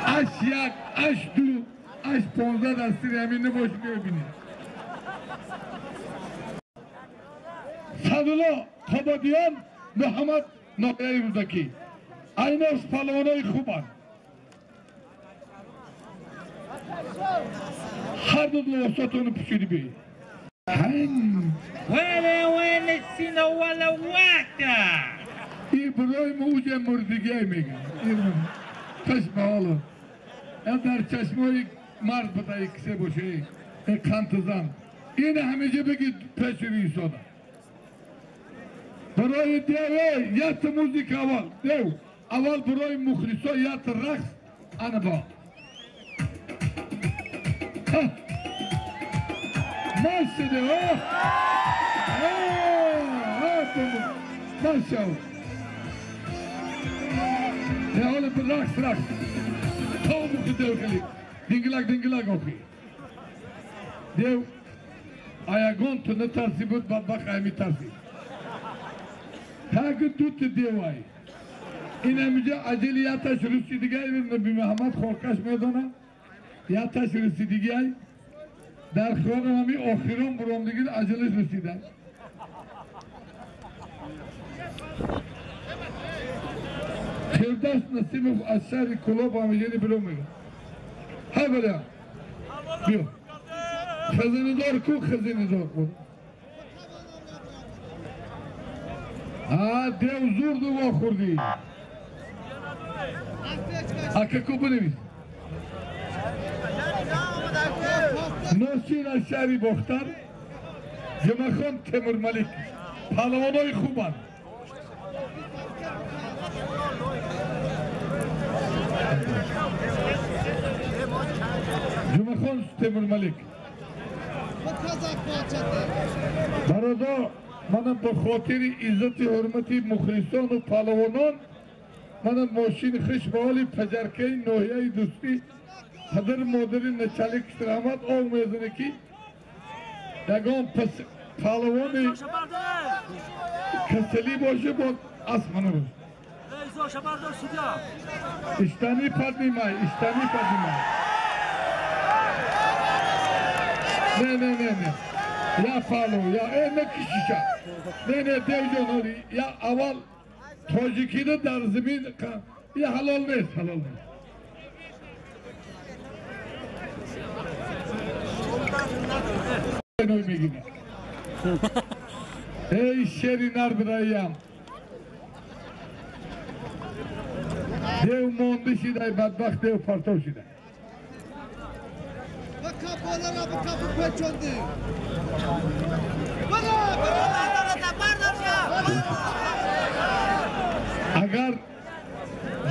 اش یک اش دو اش 15 در سری همین نباش ببینی سعدالله قبادیان محمد ناحیه رودکی ایناس پهلوانای خوبان هر دو لباساتون پوشیدی بی ولا ولا سینا ولا واتا این برای موج مردگی میگه چشم حالا در چشمای مرد بوده یک کسی باشه این قنت زن این همیشه بگید پیش ایستاده برای دیوه یت موزیک اول دیو اول برای مخلصا یت رقص انا با ماشده ماشده حالا رقص رقص تا مخ دیو خیلی دینگلک دینگلک آخی دیو آیگون تو نترسی بود بدبخت همی ترسی تاکه دوت دیوای این همیشه عجلی یا تاش رسی دیگه نبی محمد خورکش میدانه یا تاش رسی دیگه در خیالم همی آخران برام دیگه عجلش رسیده خیردست نسیمов از شهر کلاب همیشه برام میگه های بله بیا خزینه دار کو خزینه دار بود دیو زور دو خوردی اکه کو بنویس ناصر از شهری باختر جمعه خان تیمور ملک پهلوانای خوبن جمعه خان تیمور ملک برادر منم به خاطر عزت حرمت مخلصان و پهلوانان منم ماشین خوش به حال پجرکه ناحیه دوستی پدر مادر نچالی کشتر آو میزنه که یگان پهلوان کسلی باشه با اسمانه باشه اشتانی پدنیمای اشتانی پدنیمای نه نه نه نه یا پالو یا ای نکشیشا نه نه دیو جان یا اول تاجیکی در زمین یا حلال نیست حلال نیست میگیره ای شیری نر برایم دیو مونده شده بدبخت دیو پرتو شده اگر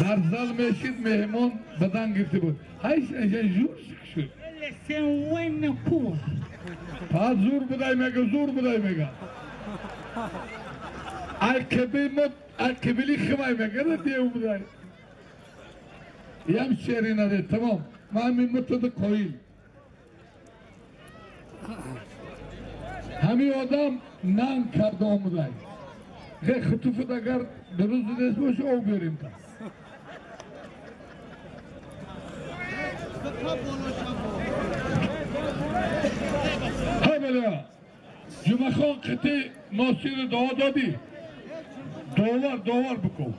در زل میشید مهمان بدن گرفته بود هیچ زور شد پس زور بدای میگه زور بدای میگه الکبیلی خمای میگه نه دیو بدای یم شعری نده تمام من میمتد قویل همین آدم نان کرده آمده غیر خطوفت اگر درست نیست باشه او بیاریم تا های بله جمعه خان قطع ناصر دعا دادی دوار دوار بکن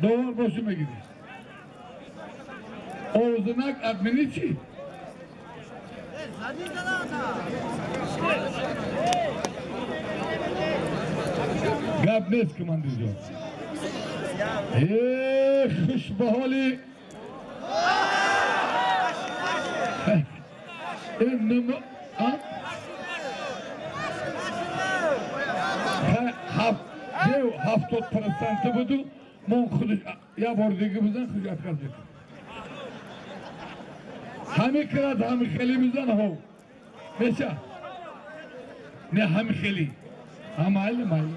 دوار باشه میگیری اوزنک ادمینی چی؟ گپ نیست که من دیجا ای خوش به حالی 70% буду мон худаш я бор дига бизан худаш отказ мекунад. Ҳами кирад ҳами хели бизан ҳо меша не ҳами хели ҳамайли майли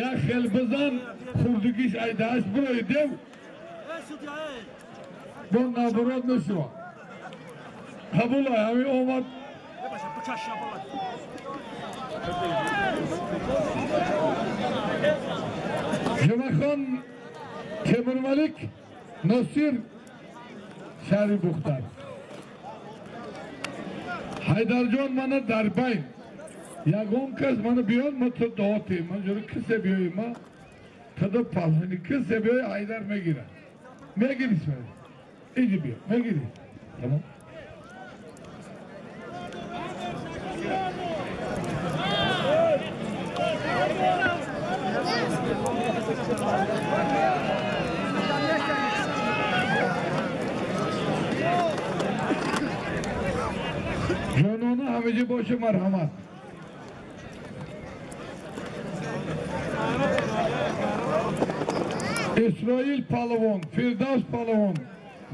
як хел бизан хурдигиш айдааш бирои дев бо наоборот мешава. Қабул ҳами омад. Ҷумъахон Темурмалик Носир шаҳри Бухтар. Ҳайдарҷон мана дар байн ягон кас мана биёд ма то дуо тем ман ҷури кисе биёи ма тада палвани кисе биёи Ҳайдар мегира мегири Исмоил иҷи биё мегири тамом. Ҷонона ҳамеҷа боше марҳамат. Исроил палвон, Фирдавс палвон,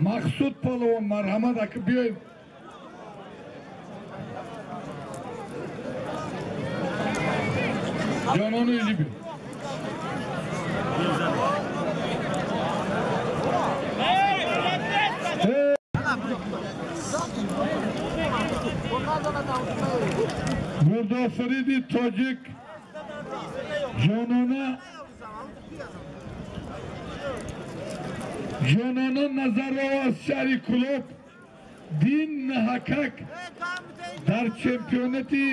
Мақсуд палвон марҳамат аки биёед. Ҷонона иҷи биё. Гурдофариди тоҷик Ҷонона Назарова аз шаҳри Кулоб дин наҳакак дар чемпионати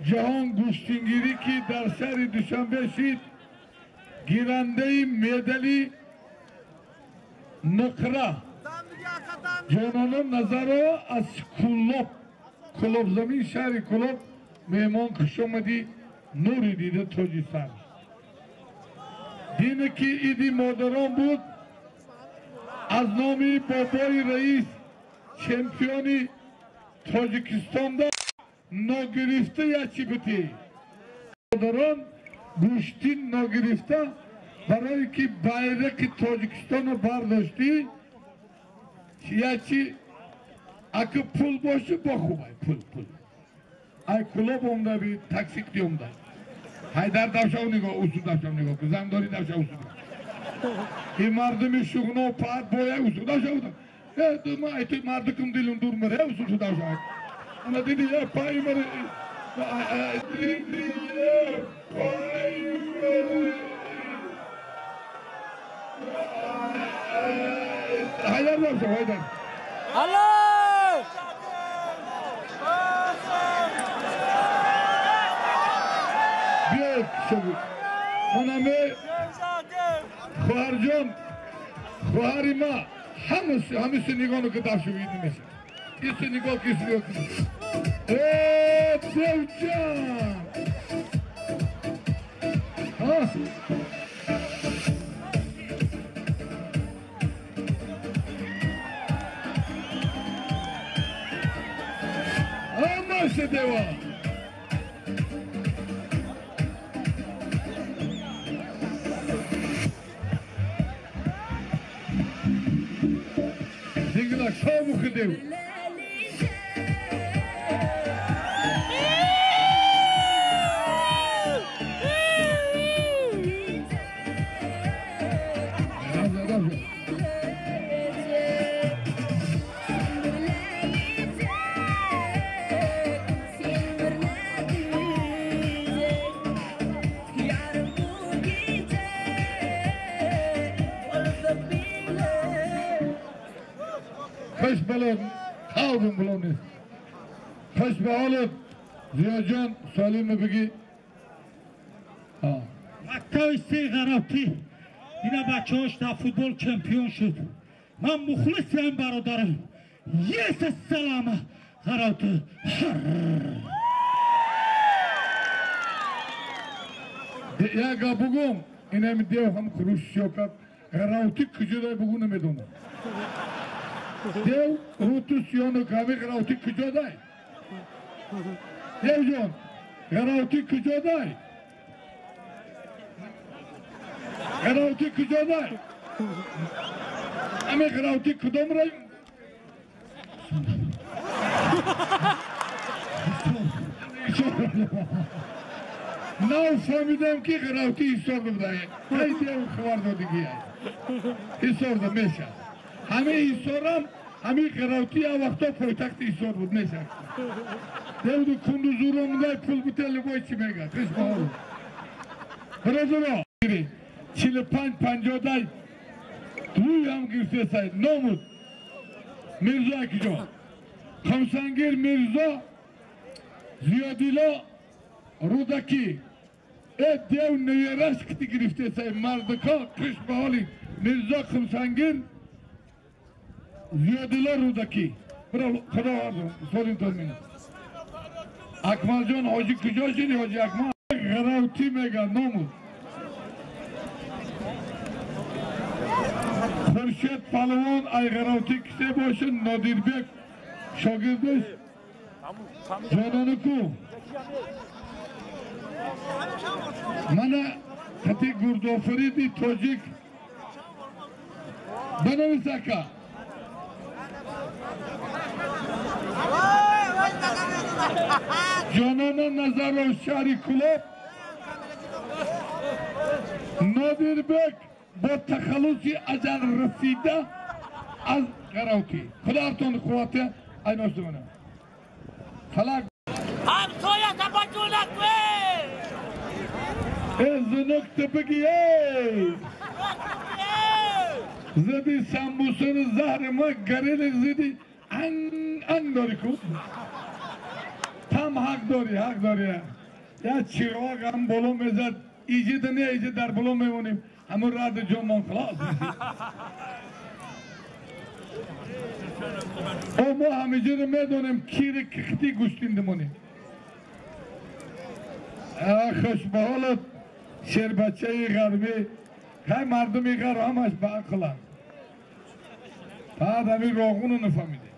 ҷаҳон гӯштингирӣ ки дар шаҳри Душанбе шид гирандаи медали нуқра Ҷонона Назарова аз Кулоб Кулобзамин шаҳри Кулоб меҳмон хуш омадӣ нури дида тоҷи сар. Дине ки иди модарон буд аз номи бобои раис чемпиони Тоҷикистонда ногирифта ячи бутӣ. Модарон гӯштин ногирифта барое ки байрақи Тоҷикистонро бардоштӣ ячи аки пул бошу бо хубай пул пул. Ай Кулоб омда би такси ки омда. Ҳайдар давшав нигоҳ усу давшав нигоҳ ки зандори давшав усу. И мардуми шуғно паат боя усу давшав. Э ма ай ту мардукум дилум дур мара усу давшав. Ана диди я пай мара диди я пай мара. Ҳайдар давшав ҳайдар. Алло! Манаме хоҳарҷон хоҳари ма ҳамаси нигоҳ ки давшу види меша. Иси нигоҳ ки иси нигоҳ ки. Э девҷан! Ҳа? Ҳамаси дева! Шомухидев. Хуш балон, халқим балон нест. Хуш ба ҳолат Зиёҷон Салима бигӣ. Мактаби се ғарафтӣ ина бачаҳош дар футбол чемпион шуд. Ман мухлисиам бародарам. Есе салама ғарафтӣ. Як гап бугум, инами дев ҳам хуруш сиё кард. Ғарафтӣ куҷо дай бугу намедонам. Дев руту сиёну ками ғарафтӣ куҷо дай? Девҷон, ғарафтӣ куҷо дай? Ғаравти куҷо дай? Ами ғаравти кудом рай? Нав фаҳмидам ки ғаравти ҳисор буда. Ҳай дев хабар додигӣ. Ҳисорда мешавад. Ҳамин ҳисорам ҳамин ғаравти я вақто пойтахти ҳисор буд мешавад. Девду кундузуро мудай пул буте любой чи мегӯяд. Хиш ба ҳолу. Бародаро, 45-50 дай рӯй ҳам гирифтесай номуд Мирзо акиҷон. Хамсангир Мирзо Зиёдило Рӯдакӣ. Э дев невераш кити гирифтесай мардика қиш ба ҳоли Мирзо Хамсангир Зиёдило Рӯдакӣ. Худо солинтон мина. Акмалҷон ҳоҷӣ куҷо шуди ҳоҷи Акмал? Ғаравтӣ мегӯяд номуд. Хуршед Палвон ай ғаравтӣ кисе бошад Нодирбек шогирдаш ҷононику. Мана қати гурдофариди тоҷик банавис ака. Ҷонона Назаров шаҳри Кулоб. Нодирбек бо тахаллуси аҷал расида аз ғаравтӣ. Худоатон қуввате айношдумона. Фалак ҳамсоя табаҷулак э зунук ту бигӣ эй зиди самбусани заҳри ма гарели зиди анг анг дорӣ ку там ҳақ дорӣ ҳақ дорӣ я чироғ ҳам боло мезад иҷида не иҷи дар боло мемонем ҳамун ради ҷонмон халос о мо ҳамиҷиро медонем кири кихти гӯштиндимонем хуш ба ҳолат шербачаи ғарбӣ хай мардуми ғарб ҳамаш ба ақланд баъд ҳамин роғуну нафаҳмидем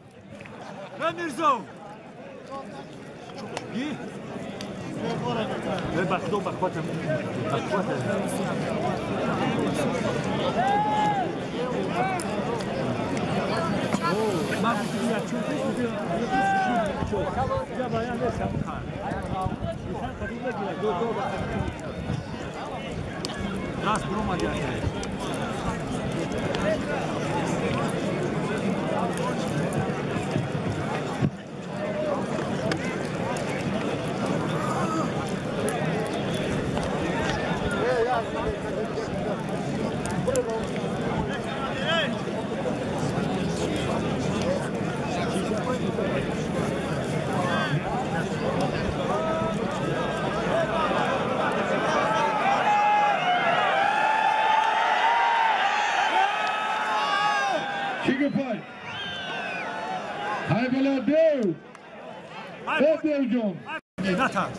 Мирзо Чӣ гапай? Ҳай бало дев! Э девҷон! Натарс.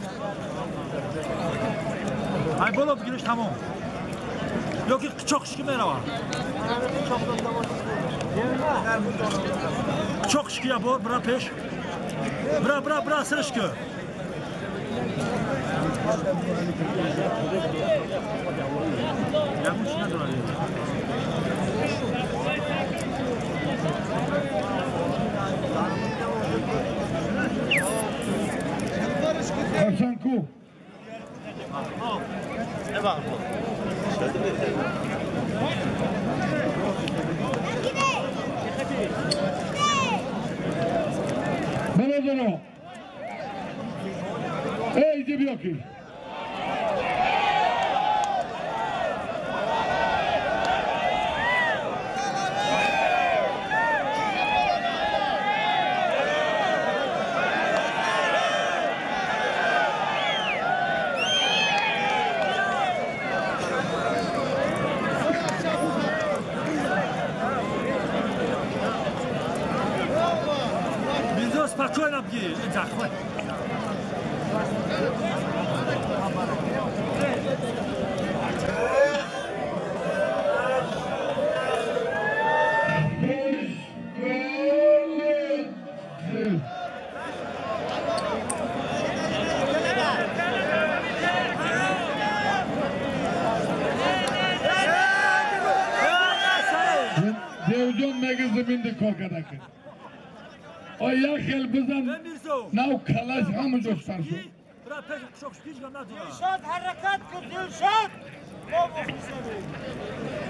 Ай боло бигириш тамом. Ёки қичоқш ки меравад. Қичоқш ки я бор бира пеш. Бира бира бира сириш ки. Ягон чӣ надорад. Ҳасан ку? Бародаро, э иҷи биё ки. Спокойно бги, захват. кор карда ки. О як хел бизан нав калаш ҳамонҷо сар шуд. Дилшод ҳаракат кун, Дилшод!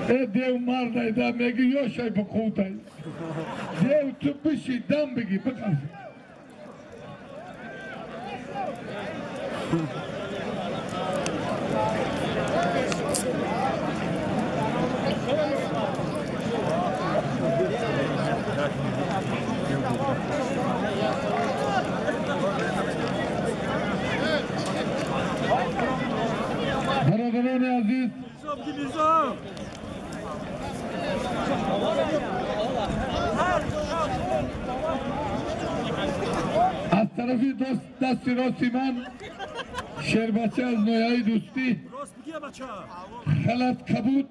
Э дев мардайда меги ёшай бақутай. Дев ту биши дам бигӣ биқафи. Бародарони азиз, аз тарафи дасти рости ман шербача аз ноҳияи Дӯстӣ, Халат Кабуд,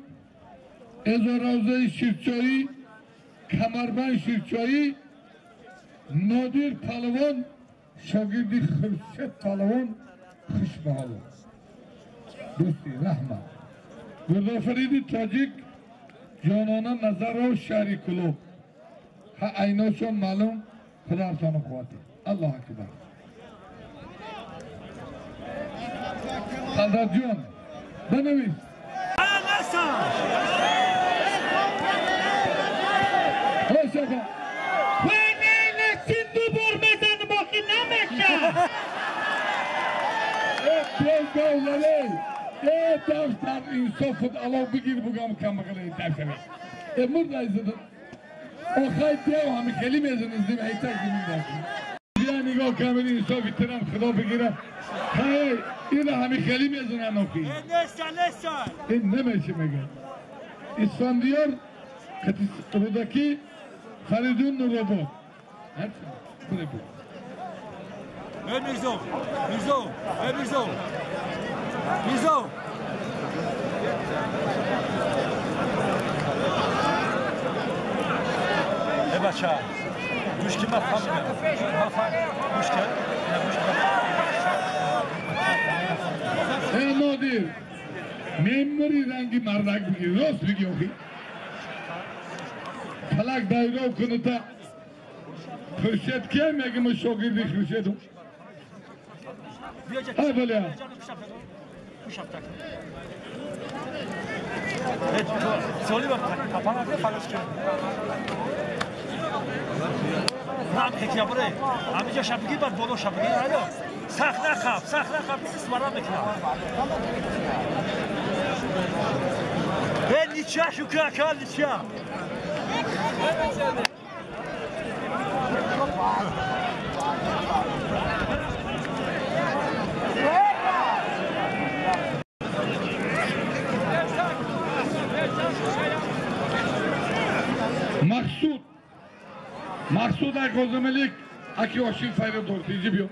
Эзоравзаи Ширчоӣ, Камарбанд Ширчоӣ, Нодир Палвон, шогирди Хуршед Палвон, хушбаҳоло. Дӯсти раҳмат. Гурдофариди тоҷик Ҷонона Назаров, шаҳри Кулоб. Ҳа айношон маълум, худоатону қуввате. Аллоҳ акбар. Садарҷон, бинавис. Хош ака. Ду бор мезанам, боқӣ намеша. Э пёз. Э дафтар инсоф аллоҳ бигир бугам камбағале дафтар. Э мурда изда. Охай дев ҳами хеле мезанем ҳайтак зимин дафтар. Бия нигоҳ камери инсофи тирам худо бигира. Ҳай ина ҳами хеле мезанан охи. Ин намеше мега. Исфандиёр Рӯдакӣ, Фаридун Нуробод. Эй Мирзо, Мирзо, эй Мирзо, Мирзо. Эй бача, гӯш ки ман фаҳмидам. Ман фаҳмидам. Гӯш ки, гӯш ки. Эй Нодир, мемори ранги мардак бигир, рост бигӣ охи. Фалак дайров кунута. Хуршед кия мегим шогирди Хуршедум? Ай баля. Мақсуд, Мақсуд Айқозималик аки ошин файра дортиҷи биё.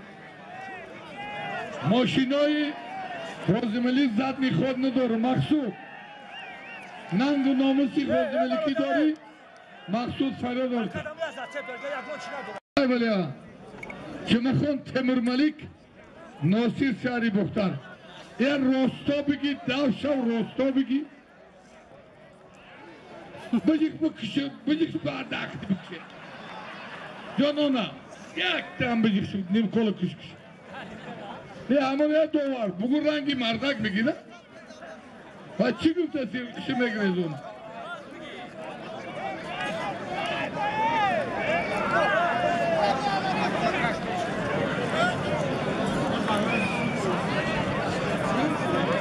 Мошинои Розималик задни ход надору. Мақсуд, нангу номуси Розималикӣ дорӣ? Мақсуд файра дорти. Ай баля. Ҷумахон Темурмалик, Носир шаҳри Бухтар. Я росто бигӣ, дав шав росто бигӣ. Бижик бикуши, бижик бардак бикуши. Ҷонона, яктам бижик шуд, нимкола кушкуш. Е ҳамон я довар, бугун ранги мардак бигӣ на? Ва чӣ гуфта сиркуши мегирезон?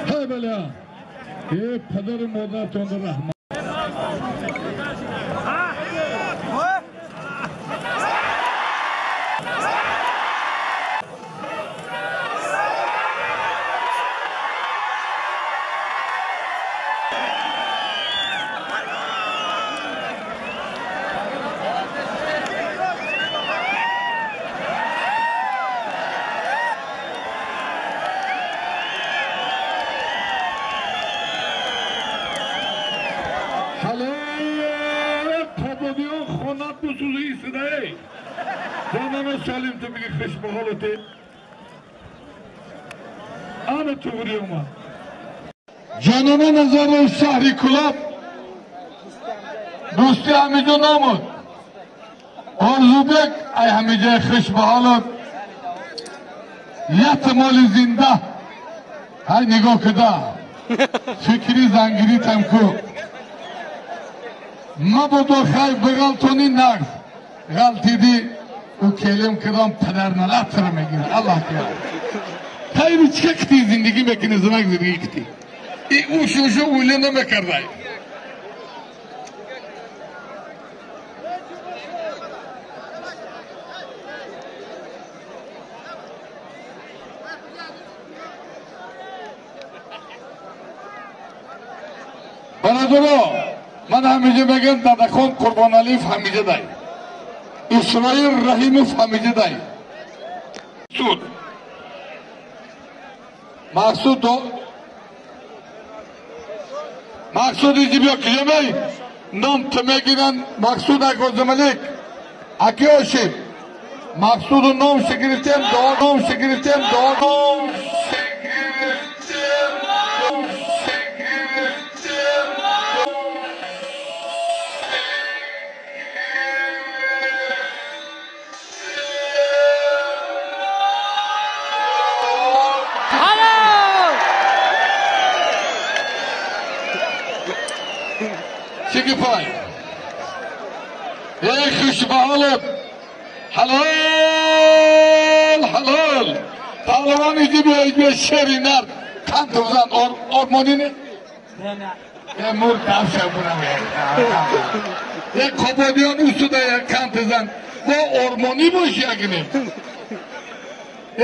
Ҳай баля. Е падару модаратонро раҳмат. Салим ту бигӣ хушбаҳолате. Ана туғри омад. Ҷонона Назаров, шаҳри Кулоб, Дӯсти ҳамиҷо номуд. Орзубек ай ҳамиҷаи хуш ба ҳолат ятмоли зинда ҳай нигоҳ куда фикри зангиритам ку мабодо хай биғалтони нағз ғалтиди ӯ келим кардам падарналатро мегирад. Аллоҳ кирад хайри чика кити зиндагӣ мекунӣ занак зиндагӣ кити и ӯ шушу уйле намекардай. Бародаро, ман ҳамиҷа мегӯям Дадахон Қурбоналиев ҳамиҷа дай, Исроил Раҳимов ҳамиҷа дай. Суд Мақсуд Мақсуд иҷи биё киҷамей ном ту мегиранд Мақсуд Акозамалик аки ошиб Мақсуду ном шигирифтем ном шигирифтем ном шигирифтем. Пай. Эй хушбаҳолат ҳалол ҳалол паҳлавон иҷи биё иҷи шери нар қанд бизан ормонӣ не е мур кафша бурам е Қободиён усуда як қанд бизан бо ормонӣ боши агне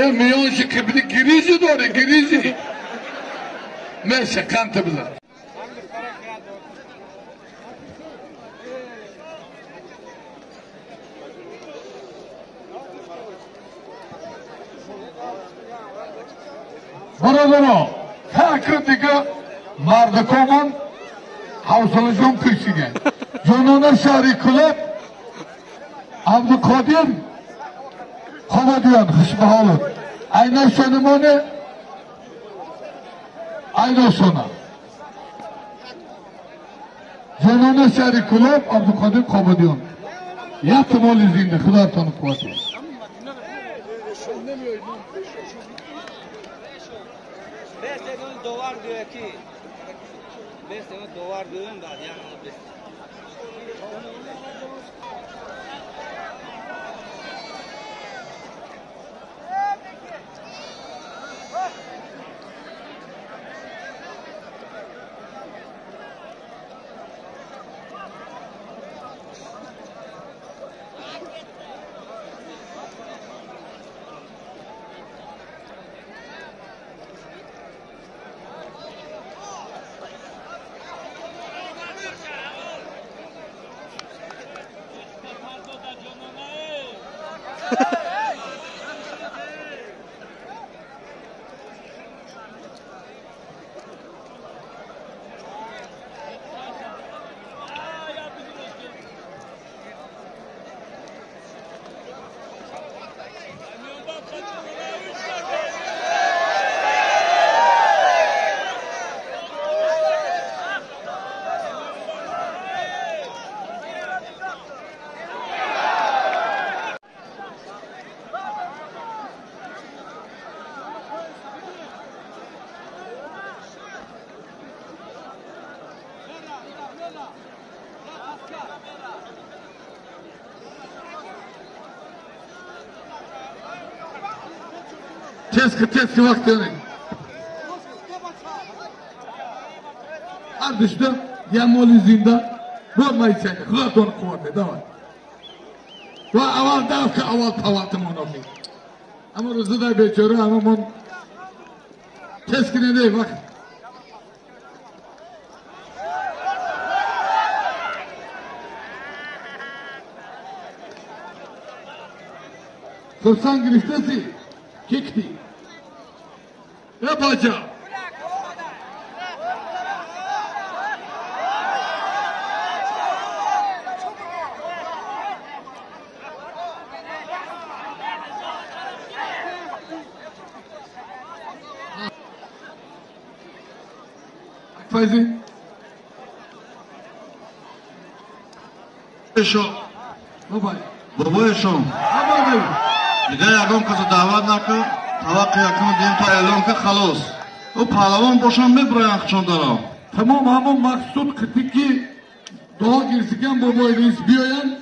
е миёнши қибли гирижи дори гирижи меша қанд бизан. Бародаро, ҳакр дига мардакомон ҳавсалашон кӯчига. Ҷонона шаҳри Кӯлоб Абдуқодир Қободиён хушбаҳолат. Айна шонимоне айна шона. Ҷонона шаҳри Кӯлоб Абдуқодир Қободиён. Ятмоли зинда, Худоятон қувват. Dovar diyor ki, 5 sene dovar diyorum da yani Теска, теска вақт дорем. Ҳар душта я моли зинда бо майчака худатон қуввате давай. Ва аввал давка аввал паватимон охи. Ама рӯзадай бечора ҳамамон тески неде вақт. Хурсанд гирифтаси? Кикти. Э бача. Файзи. Шо. Бабай. Бобоешон. Дигар ягон касо даъват накун, таваққи якум дим та эълон ка халос. Ӯ паҳлавон бошам мебуроян хучондаро. Тамом ҳамон мақсуд қити ки дуо гирифтиган бобои раис биёянд,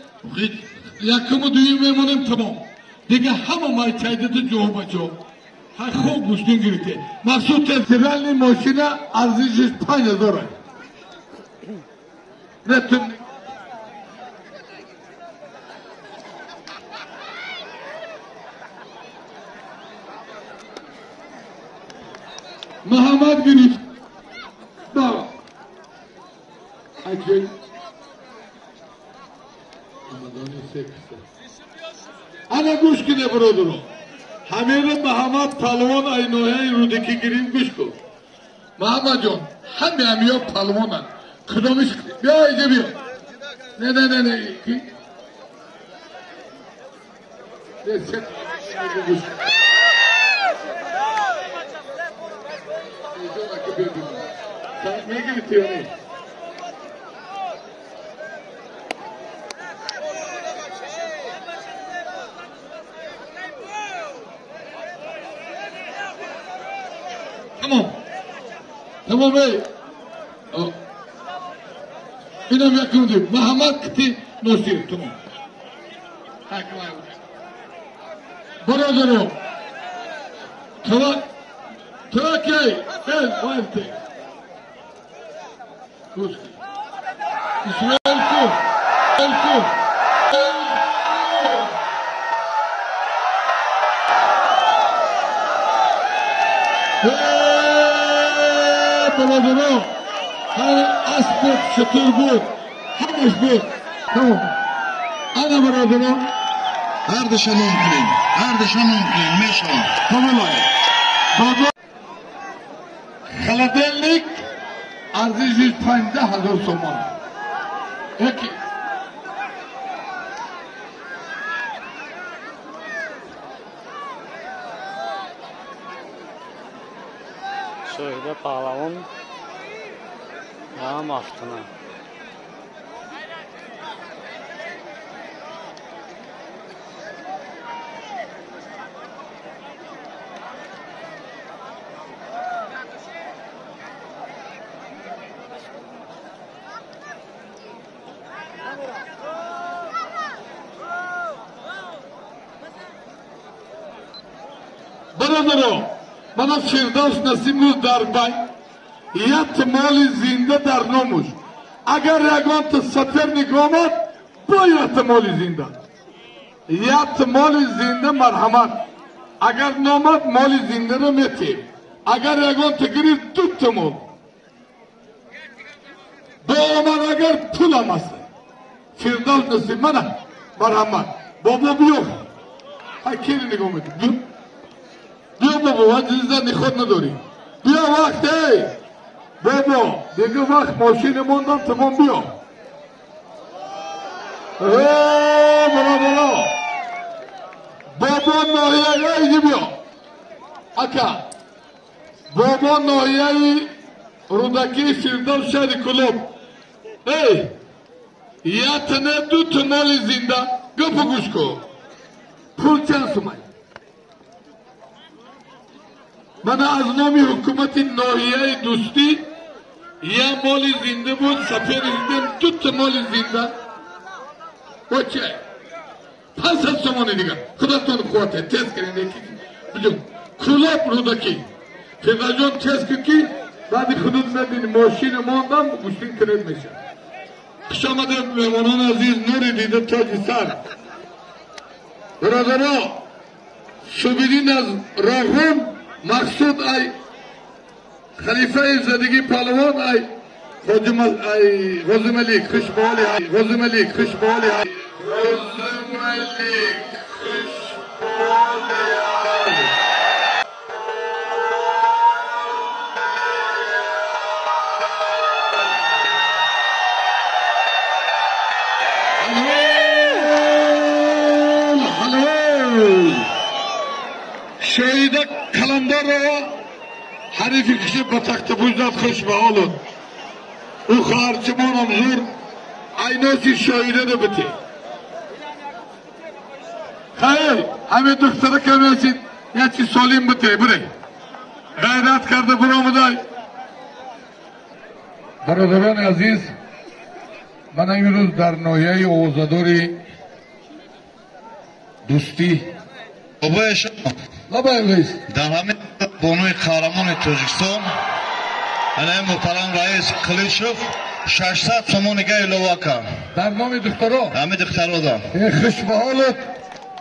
якуму дуюм мемонем тамом. Дигар ҳама майчайдата ҷоҳу ба ҷо. Хуб гӯштин гирифте. Мақсуд стиральный мошина арзишиш 5000 аст. Не ту Муҳаммад гирифт. Аҷой. Рамазони секса. Ана гӯш киде бародаро. Ҳамеро Муҳаммад палвон ай ноҳияи Рӯдакӣ гирифт гӯш кун. Муҳаммадҷон, ҳаме ҳамиё палвонанд. Кудомиш биё иҷа биё. Не не не не. Ки? Не се гӯш. Мегирифти ё не? Тамом. Тамом эй. Инам якум дим. Муҳаммад қити Носир. Тамом. Бародаро. Таваккай. Эй, вайфте. Гӯш кун. Исроил ку. Ку. Бародаро, ҳар асп буд, шутур буд, ҳамаш буд. Тамом. Ана бародаро, ҳардуша ном кунем, ҳардуша ном кунем, мешавад. Тамом. Бобо холодильник арзишиш 50000 сомон. Яки Шоҳида паҳлавон ва Мафтуна. Бародаро, мана Фирдавс Насимов дар бай як моли зинда дар номуш. Агар ягонта соперник омад, бояд моли зинда. Як моли зинда марҳамат. Агар номад, моли зиндаро метиҳем. Агар ягонта гирифт, дута мол. Бо омад агар пулам аст. Фирдавс Насим мана марҳамат. Бобо биё. Ҳай кери нигоҳ мекун. Биё бобо, вазиза ниход надорӣ. Биё вақт эй. Бобо, дига вақт мошини мондам тамом биё. Э, бародаро. Бобо ноҳияи иди биё. Ака. Бобо ноҳияи Рӯдакӣ Фирдавс шаҳри Кӯлоб. Эй, як тане ду моли зинда. Гапу гӯш кун. Пул чанд сумай? Мана аз номи ҳукумати ноҳияи Дӯстӣ як моли зинда буд, сафери зинда, дута моли зинда. Оче, 500 сомони дигар. Худатон қуввате, тез кунед. Биҷум, Кӯлоб Рӯдакӣ. Фирдавсҷон тез кун ки баъди худут мебини мошини мондам гӯштин кунед мешавад. Хуш омадед меҳмонони азиз, нури дида тоҷи сар. Бародаро, Субидин аз Роғун, Мақсуд ай халифаи задагӣ палвон ай ай Ғозималик хушболи ай Ғозималик хушболи ай Ғозималик хушболи ай. Halol, halol. Шоҳида Каландарова ҳарифи киши ба тахтапӯшнат хуш ба ҳолот. Ӯ хоҳарчимонам зур айноси шоҳидаро бите. Тай, ҳамин духтара кам як чиз солим бите, бурай. Ғайрат карда буромадай. Бародарони азиз, ман имрӯз дар ноҳияи овозадори Дӯстӣ. Бобои шумо. Лабай раис. Дар ҳамин бонуи қаҳрамони Тоҷикистон, ана муҳтарам раис Қиличов 600 сомонига илова кард. Дар номи духтаро? Ҳамин духтаро да. Хушбаҳолат,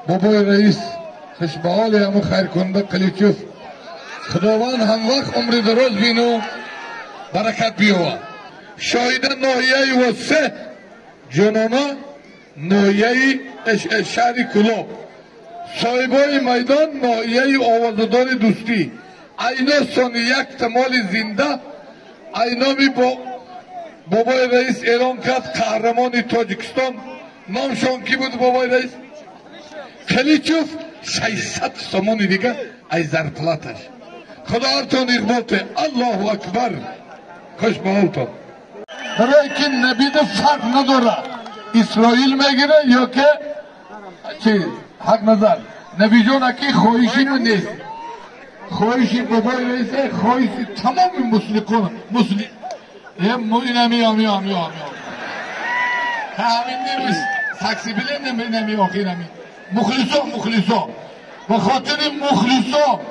бобои раис, хушбаҳоли ҳамун хайркунанда Қиличов. Худованд ҳамвақт умри дароз бину баракат биёвад. Шоҳида ноҳияи Восе, ҷонона ноҳияи шаҳри Кӯлоб. Соҳибои майдон ноҳияи овозадори Дӯстӣ. Айно сони якта моли зинда айноми бобои раис эълон кард қаҳрамони Тоҷикистон. Номшон кӣ буд бобои раис? Қиличов. 600 сомони дига ай зарплаташ. Худо ҳартон иқбол те. Аллоҳу акбар. Хуш ба ҳолтон. Барои ки набида фарқ надорад. Исроил мегира ё ки чи ҳақ назар. Набиҷон аки хоҳиши ман нест. Хоҳиши бобои раисе, хоҳиши тамоми муслиқон, мусли инами ами ами ами. Ҳамин нест. Такси билет инами охирами. Мухлисо, мухлисо. Ба хотири мухлисо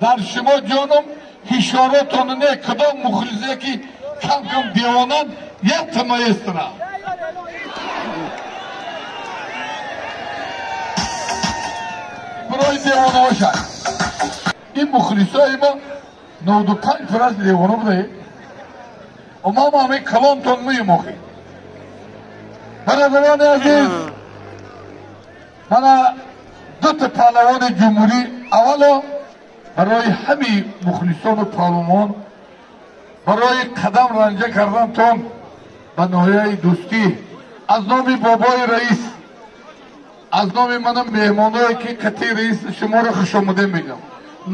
дар шумо ҷонум ҳишоротон не кадом мухлисе ки кам кам девонан якта маэстро. Барои девонаҳоша. Ин мухлисои мо 95% девона буда. Мо ҳамин калонтон меюмохӣ. Бародарони азиз, мана дута паҳлавони ҷумҳурӣ аввало барои ҳамин мухлисону паҳлавон барои қадам ранҷа кардантон ба ноҳияи Дӯстӣ аз номи бобои раис, аз номи мана меҳмоное ки қатъи раис шуморо хушомадем мегӯям.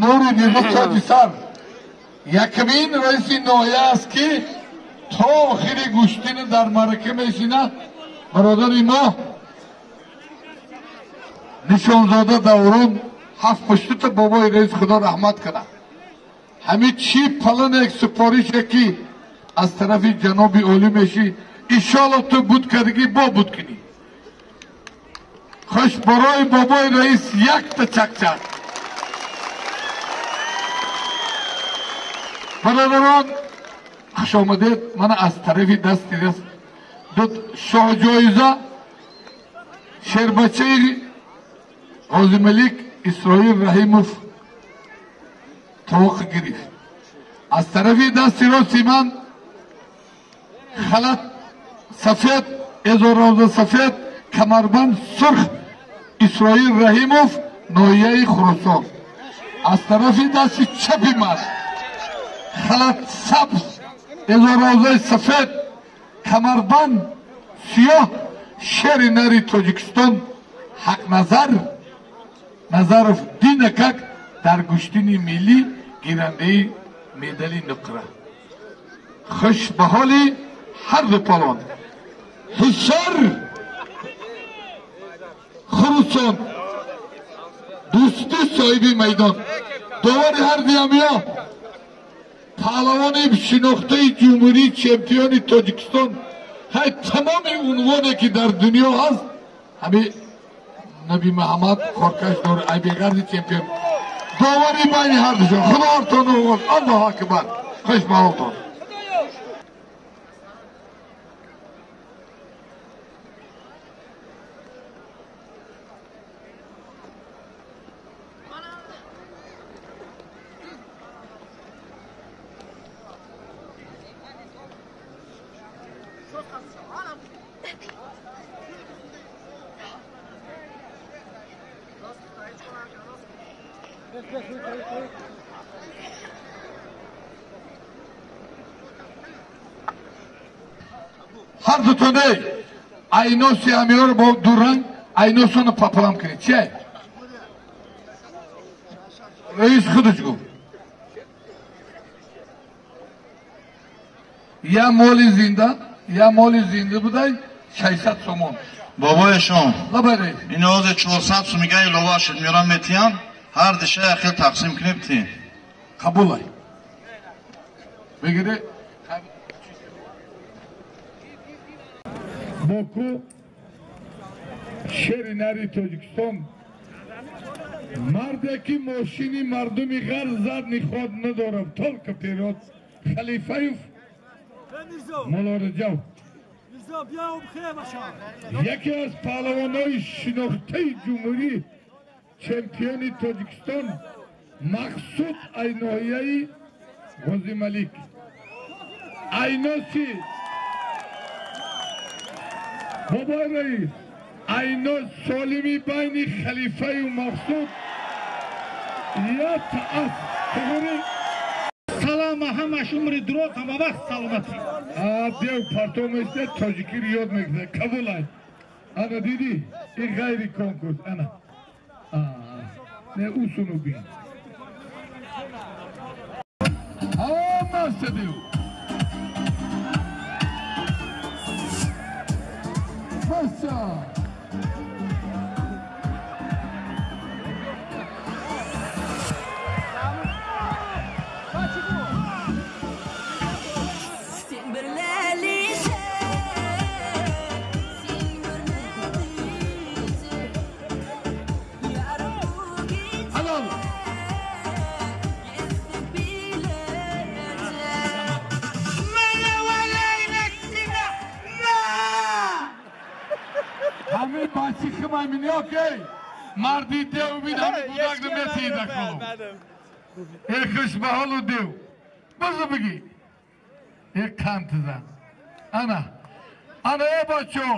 Нури дида тоҷи сар якмин раиси ноҳия аст ки то охири гӯштина дар маърака мешинад. Бародари мо Нишонзода Даврон ҳафт пуштута бобои раис худо раҳмат кунад. Ҳамин чӣ палане супорише ки аз тарафи ҷаноби олӣ мешӣ, иншоалло ту буд кардагӣ бо буд кунӣ. Хуш барои бобои раис якта чакчак. Бародарон, хуш омадед. Мана аз тарафи дасти раст ду шоҳҷоиза шербачаи Ғозималик Исроил Раҳимов тоқ гирифт. Аз тарафи дасти рости ман халат сафед, эзороза сафед, камарбанд сурх Исроил Раҳимов ноҳияи Хуросон. Аз тарафи дасти чапи ман халат сабз, эзорозаи сафед, камарбанд сиёҳ шери нари Тоҷикистон Ҳақназар Назаров Динакак дар гӯштини миллӣ гирандаи медали нуқра. Хуш ба ҳоли ҳар ду палвон. Ҳисор Хуросон Дӯстӣ соҳиби майдон. Довари ҳар дуямиё паҳлавони шинохтаи ҷумҳурӣ, чемпиони Тоҷикистон, ҳай тамоми унвоне ки дар дунё ҳаст, ҳамин Наби Муҳаммад коркаш дор, ай беғарзи чемпион. Довари байни ҳар душон. Худо ҳартон оғоз. Аллоҳу акбар. Хуш ба ҳолтон. Ҳар дутоне айноси ҳамиёро бо дуранг айносоно папалам кунед. Чи? Раис худаш гуфт. Я моли зинда, я моли зинда будай 600 сомон. Бобоешон. Ин ҳозир 400 сумига илова шуд, меёрам метиҳам, ҳар диша як хел тақсим кунем тиҳем. Қабулай. Бигире. Боку шери нари Тоҷикистон марде ки мошини мардуми ғарб зад ниход надорад, только вперед. Халифаев Муллораҷаб яке аз паҳлавонои шинохтаи ҷумҳурӣ, чемпиони Тоҷикистон Мақсуд ай ноҳияи Ғозималик. Айноси бобои раис, айно солими байни халифаю Мақсуд я тааф. Туғри? Салама, ҳамаш умри дуроз, ҳама вақт саломатӣ. Дев парто мешда тоҷикиро ёд мегирад. Қабулай. Ана дидӣ? Ин ғайри конкурс. Ана. Не усуну бин. Ҳамаша дев. Маша. ҳамин бачи химамини окей марди дев бин ҳамин гудак намесида кунам. Э хушбаҳолу дев бизу бигӣ э қантизан. Ана ана э бачо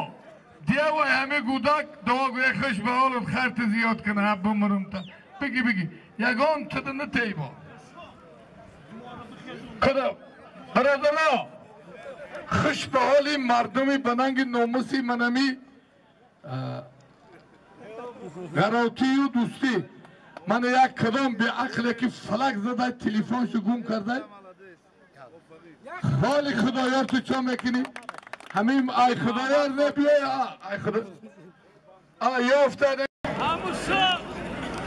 дева ҳамин гудак дуо гӯ э хушбаҳолу хайрти зиёд кана ҳа бимурум та бигӣ бигӣ ягон тида натейбо. Худо бародаро хушбаҳоли мардуми ба нанги номуси манами гаротию дӯстӣ. Ман як кадом беақле ки фалак задай телефоншу гум кардай. Ҳоли худоёр ту чо мекунӣ? Ҳамин ай худоёр набиёй, ай худо а ёфта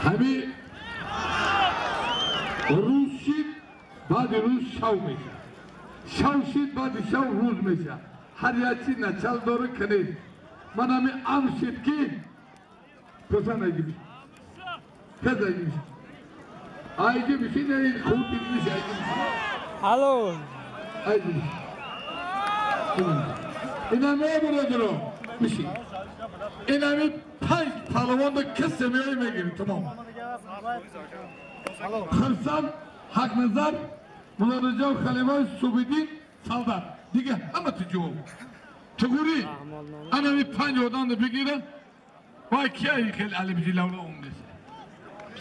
ҳамин рӯз шид, баъди рӯз шав мешавад, шав шид, баъди шав рӯз мешавад. Ҳар як чи начал дора канед. Ман ҳамин амр шид ки пасан айги каз айги айги биши не хуб биши айги. Алло. Айги. Ина мебародаро биши. Ин ҳамин панҷ паҳлавонро касе меои мегирӣ тамом. Хирсан, Ҳақназар, Муллораҷаб Халифаев, Субиддин, Салдар. Дига ҳама ту ҷавоб. Туғурӣ анами панҷ одамро бигира вай кияи хеле алибиҷилавла омдеса.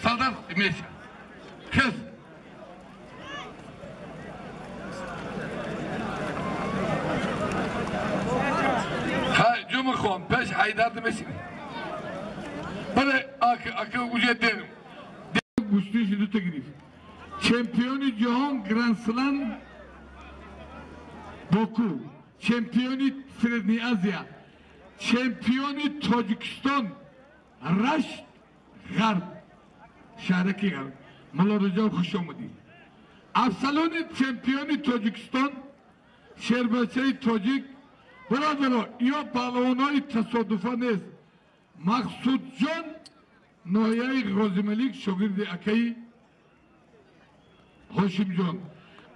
Салдар меша. Хес. Хай ҷумахон пеш Ҳайдар мешини. Бале аки уҷа дерим. Гӯштиши дута гирифт. Чемпиони ҷаҳон Гранд-Слам Боку, чемпиони Средний Азия, чемпиони Тоҷикистон Рашт Ғарб, шаҳраки Ғарб. Муллораҷаб хуш омадӣ. Абсалони чемпиони Тоҷикистон, шербачаи тоҷик. Бародаро, ё паҳлавонои тасодуфа нест. Мақсудҷон ноҳияи Ғозималик, шогирди акаи Ҳошимҷон.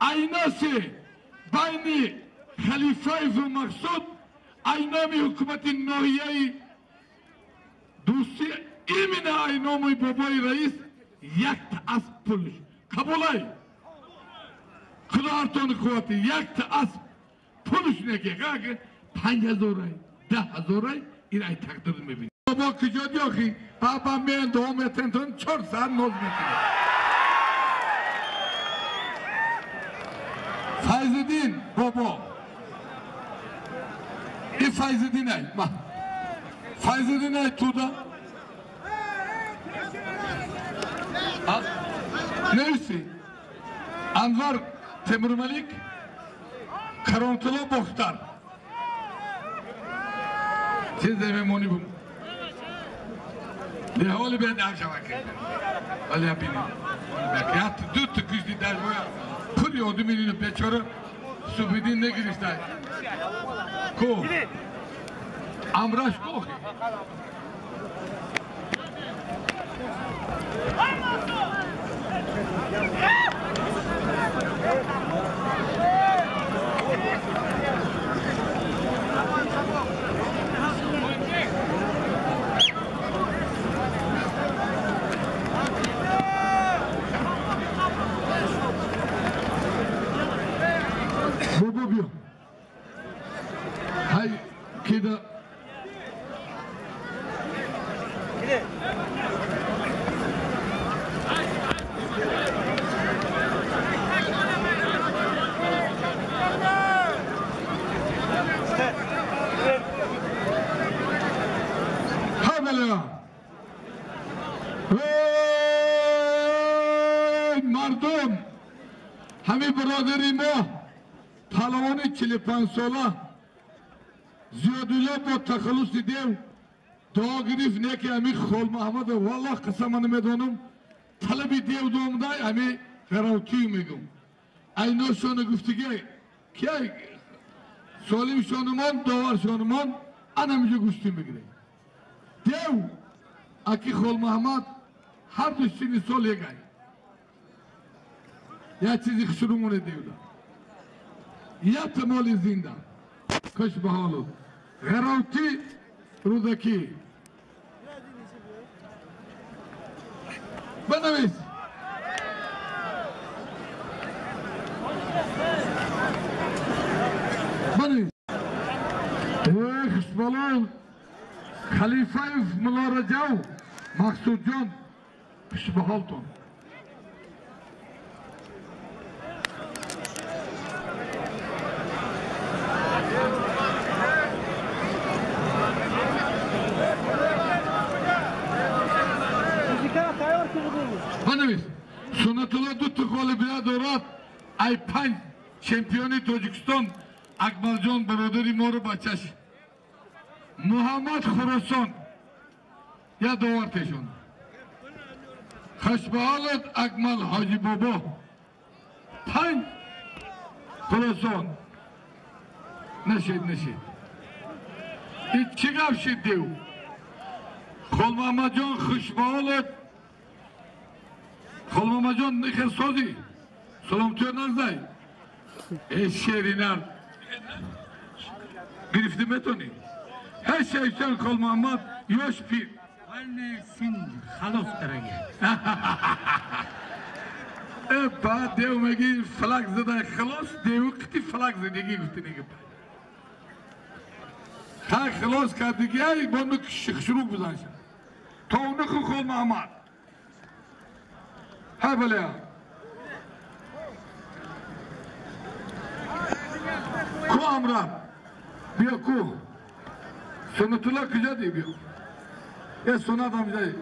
Айноси байни Халифаеву Мақсуд айноми ҳукумати ноҳияи Дӯстӣ, именно айноми бобои раис якта асб пулш. Қабулай. Худо ҳартони қуввати якта асб пулш неке. 5000 ай, 10000 ай ин ай тақдир мебинӣ. Бобо куҷо диёхӣ? Баба меян дуо метентон 4 саат ноз мекунад. Файзиддин бобо. Ин Файзиддин ай. Ма. Файзиддин ай туда. Нависи. Анвар Темурмалик, Кароматулло Бохтар. چیز میمونی بوم لحالی به نام شبکه ولی بینی یا دو تا کشتی در باید پولی آدم اینو بیچاره سوبیدین نگرفته کو امرش کو بابا بیا هاي كده هذا مردم همه برادری ما پهلوان 45 ساله زیادولا با تخلص دیو دعا گرفت نه که امی خال محمد والله قسم نمیدانم طلبی دیو دوم دای امی غراوتی میگم اینا شان گفتگی که سالم شانمان داور شانمان انا میجا گوشتی میگیره دیو اکی خال محمد هر دو سینی سال یک ای یا چیزی خشرومونه دیو دا یا تمال زنده کش به حالو غراوتی رودکی بنویس بنویس خوشبالان خلیفه ملا رجو مقصود جان خوش به حالتون بنویس سنت‌الله دو تا غالبیت دارد ای 5 چمپیونی تاجیکستان اکمل جان برادری ما رو بچه‌ش محمد خراسان یا دوار تشون خوش به حالت اکمل حاجی بابا 5 خراسان نشید نشید این چی گفت شد دیو خال محمد جان خوش به حالت خال محمد جان نخیر سازی سلام تو نزدی ای شیرینر گرفته میتونی هر شیطان خال محمد یاش پیر سین خلاف درگه ای با دیو میگی فلک زده خلاص دیو قطی فلک زدگی گفتی نگه خا خلاص کرد دیگه ای با نک شروع بزن تا اونو خال محمد ها بله کو امرا بیا کو سنت‌الله کجا دی بیا یه سنت هم جایی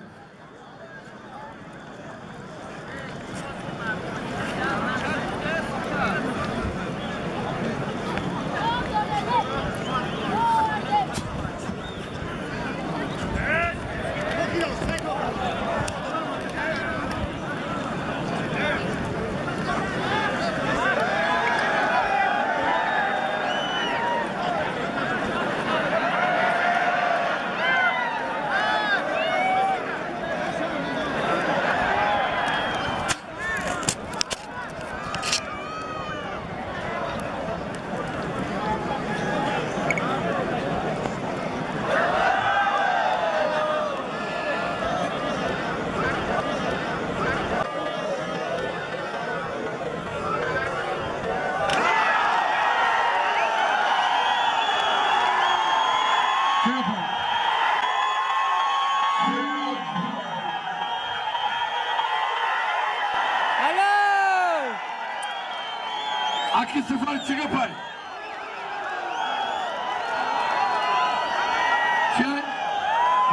اکی سفر چی گپای؟ چه؟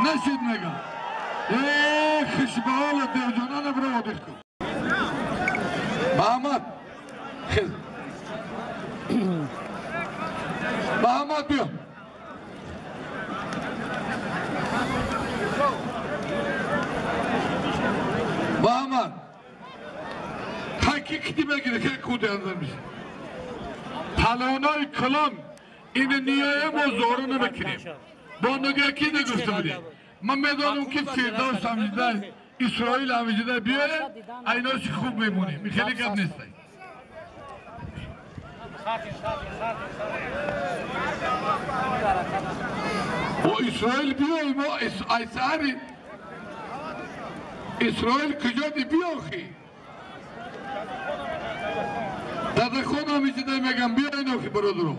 نشید میگم ای خشبال دیو جانان برو دیخ کن محمد خیز محمد بیا یکی کتی بگیره که کوده انزل میشه پلانای کلان این نیایه ما زورو نمیکنیم با نگه کی نگفته بودیم من میدانم که فردوس همیجده اسرائیل همیجده بیاره ایناش خوب میمونیم خیلی گپ نیست و اسرائیل بیای ما ایساری اسرائیل کجا دی بیاخی داده خون همیجده میگم بیاین آخی برادرو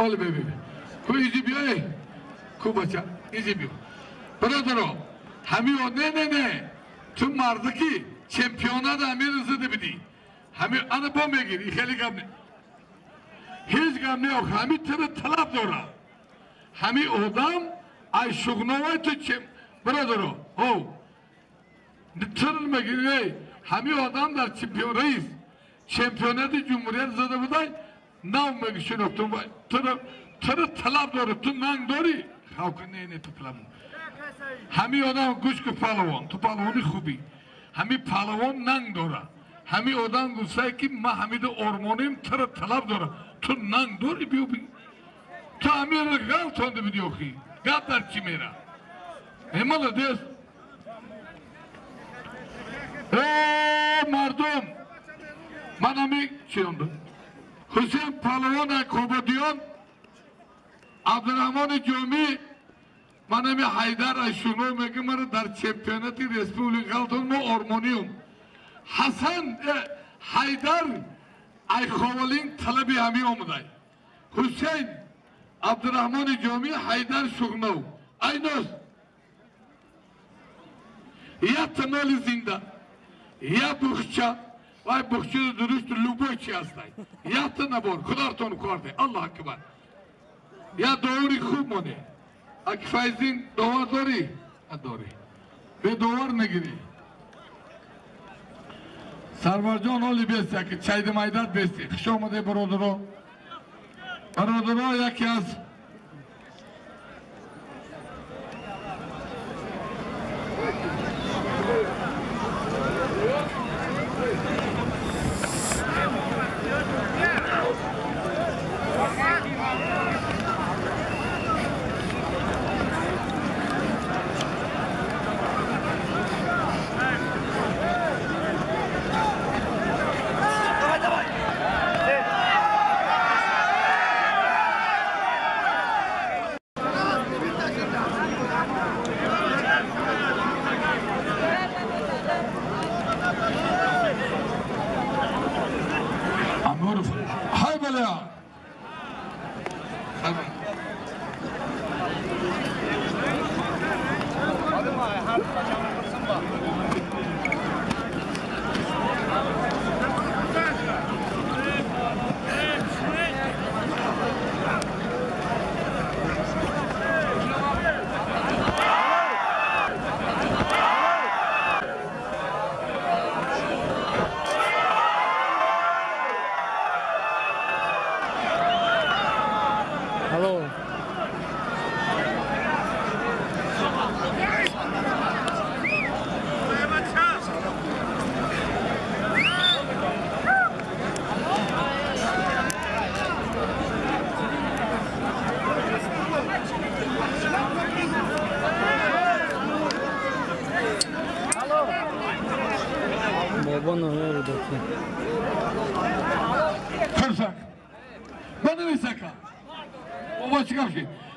آله ببین کو ایزی بیای کو بچه ایزی بیا برادرو همین نه نه نه تو مردکی چمپیونا دا همین زده بدی همین آن با میگیری خیلی گم نه هیچ گم نه همین تر طلب داره همین آدم ای شغنوای تو چم برادرو او تر میگیری همین آدم در چمپیون رئیس چمپیونات جمهوریت زده بودای نام میگی شناختم تو طلب داره تو ننگ داری خواهد نه نه تو طلب همین آدم گوش که پهلوان تو پهلوانی خوبی همین پهلوان ننگ داره همین آدم گفته که ما همین آرمانیم تو طلب داره تو ننگ داری بیو بی تو همین رو غلط آنده بدی آخی گپ در چی میره همالا دست ای مردم من همین چی آنده حسین پهلوان کوبادیان عبدالرحمن جامی من همی حیدر اشونو میگه من در چمپیونات رسپوبلیک غلطان ما آرمانیم حسن حیدر ای خوالین طلبی همی آمده حسین عبدالرحمن جامی حیدر شغنو ای ناس یا تنال زنده یا بخچه وای بخچه درست لوبوی چی هستای یا تنبور خدارتون کرده الله اکبر یا دوری خوب مونه اگه فایزین دوار داری؟ داری به دوار نگیری سرور جان حالی بیستی اگه چاید مایدت بیستی خوش آمده برادرو برادرو یکی از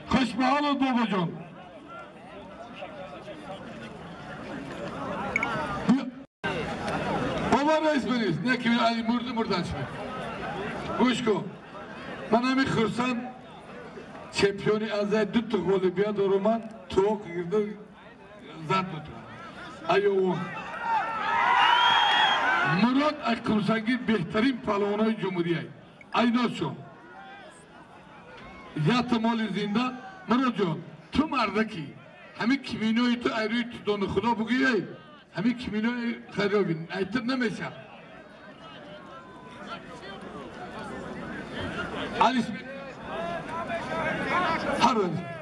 خوش به حالت بابا جان بابا رئیس بریز نه که علی مرد مردن شد گوش کن من همین خرسان چمپیونی از دو تا گل بیاد و من تو گرده زد بود ایو اون Мурод Аккумсангир беҳтарин паҳлавонҳои ҷумҳурияй. Айношон. Ята моли зинда. Муродҷон, ту мардакӣ. Ҳамин киминои ту айрӯи тудони худо бугӯй. Ҳамин киминои хайробин. Айтир намешавад. Алис Pardon.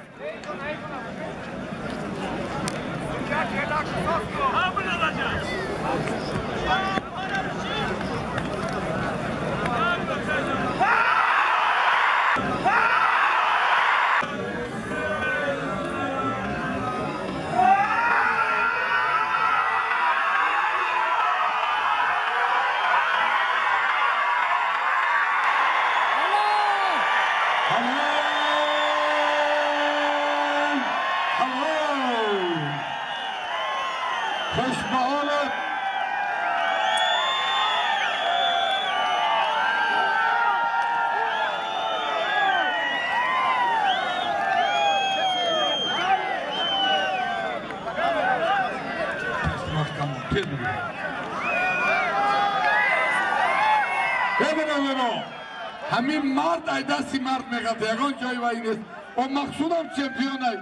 Ҳамин мард ай дасти мард меғалта, ягон ҷои вай нест. О Мақсудам чемпион ай.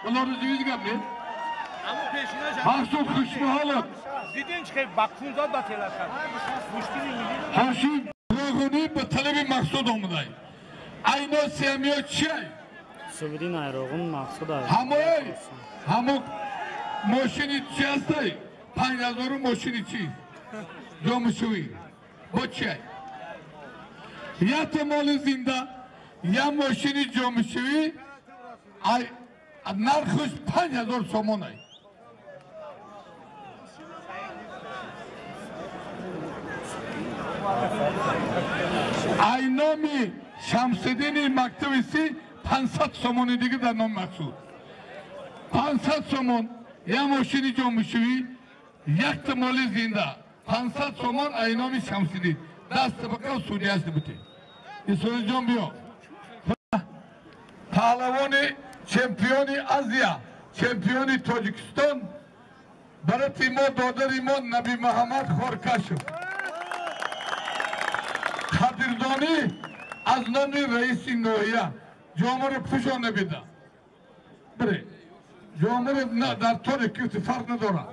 Олоро ҷиги гап не? Мақсуд хушбаҳолат. Дидин чӣ хел ба кун зад ба телаша. Мушкили миллӣ. Ҳошим Роғунӣ ба талаби Мақсуд омадай. Айно семиё чи ай? Субидин Айроғун Мақсуд ай. Ҳамои ҳамо мошини чи ҳастай? 5000 мошини чи? Ҷомушувӣ. Бо чи ай? Я моли зинда, я мошини ҷомушувӣ, ай нархаш 5000 сомон ай. Ай номи Шамсиддини мактаби си 500 сомони дига дар номи Мақсуд. 500 сомон, я мошини ҷомушувӣ, якта моли зинда. 500 сомон ай номи Шамсиддин. Даст бакав судяш бите. Исоиҷон биё. Паҳлавони чемпиони Азия, чемпиони Тоҷикистон, барати мо додари мо Наби Муҳаммад Хоркашев. Қадрдонӣ аз номи раиси ноҳия ҷомаро пӯшон набида. Бире. Ҷомаро дар торе кифти фарқ надорад.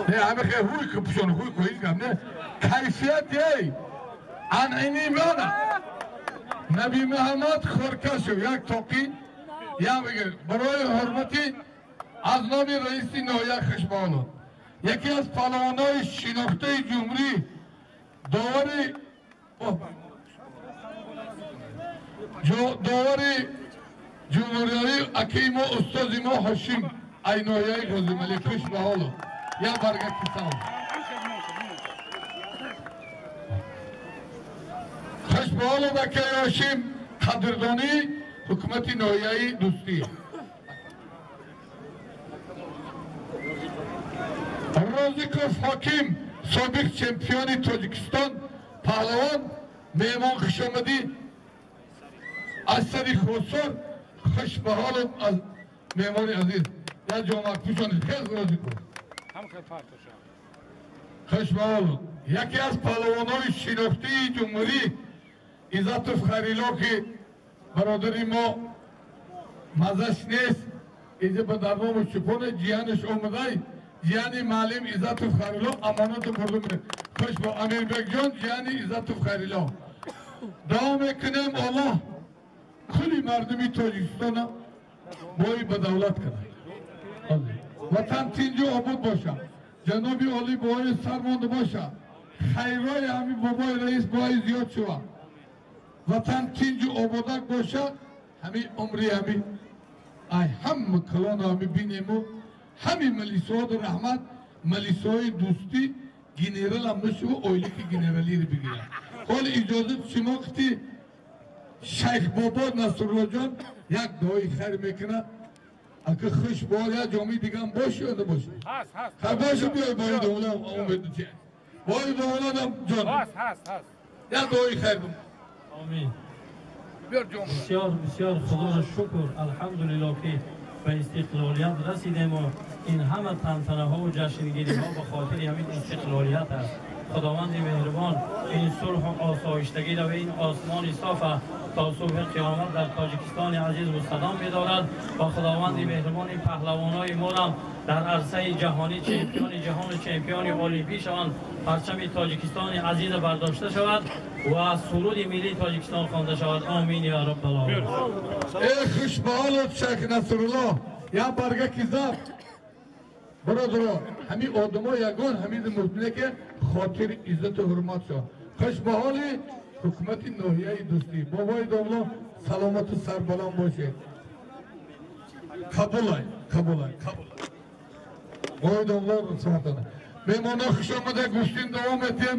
Не, ҳама хел ҳуй ки пӯшон, ҳуй ки ҳеҷ гап не. Кайфият ей анъини мана. Наби Муҳаммад Хоркашев як тоқӣ я бигир барои ҳурмати аз номи раиси ноҳия хушбаҳолов. Яке аз паҳлавонҳои шинохтаи ҷумҳурӣ довари ҷумҳуриявӣ акаи мо устози мо Ҳошим ай ноҳияи Ғозималӣ хушбаҳолов. Я баргаки сав. Хушбаҳолов акаи Ҳошим қадрдонии ҳукумати ноҳияи Дӯстӣ. Розиков Ҳоким собиқ чемпиони Тоҷикистон паҳлавон меҳмон хушомадӣ аз сари Хосор хушбаҳолов аз меҳмони азиз. Я ҷомак пӯшонед хел Розиков. Хушбаҳолов. Яке аз паҳлавонҳои шинохтии ҷумҳурӣ Иззатов Харило ки бародари мо мазаш нест, иҷа ба дарному чупоне ҷиянаш омадай, ҷияни маълим Иззатов Харило амонату бурду мекунад. Хуш бо Амирбекҷон ҷияни Иззатов Харило. Давом мекунем Аллоҳ кулли мардуми Тоҷикистона бои ба давлат кунад. Ватан тинҷу обод бошад. Ҷаноби олӣ бои сармонда бошад. Хайрои ҳамин бобои раис бои зиёд шавад. Ватан тинҷу ободак бошад. Ҳамин умри ҳамин ай ҳама калоно ҳамин бинему ҳамин малисоду раҳмат малисои дӯстӣ генералам нашува ойлики генералиро бигирад. Ҳоли иҷозат шумо қити Шайх Бобо Насруллоҷон як дуои хайр мекунад. Ака хуш бо як ҷомии дигам бошу ё набошу? Ҳаст, ҳаст. Хай бошу биёй бои довлам умед чи. Бои довлам ҷон. Ҳаст, ҳаст, ҳаст. Як дуои хайр бимон. Омин. Бисёр бисёр Худоро шукр, алҳамдулиллоҳ, ки ба истиқлолият расидем ва ин ҳама тантанаҳо ва ҷашнгириҳо ба хотири ҳамин истиқлолият аст. Худованди меҳрубон ин сулҳу осоиштагиро ва ин осмони софа то субҳи қиёмат дар Тоҷикистони азиз мустадом бидорад ва Худованди меҳрубон ин паҳлавонои моро дар арсаи ҷаҳонӣ чемпиони ҷаҳону чемпиони олимпӣ шаванд, парчами Тоҷикистони азиз бардошта шавад ва суруди миллии Тоҷикистон хонда шавад. Омин я раббал оламин. Э хушбаҳолот Шайх Насруллоҳ, я баргаки заб. Бародаро, ҳамин одамо ягон ҳамин мумкине ки хотири иззату ҳурмат шо. Хушбаҳоли ҳукумати ноҳияи Дӯстӣ. Бобои домло саломату сарбаланд бошед. Қабулай, қабулай, қабулай. Бобои домло саломатана. Меҳмоно хуш омада, гӯштин давом етем.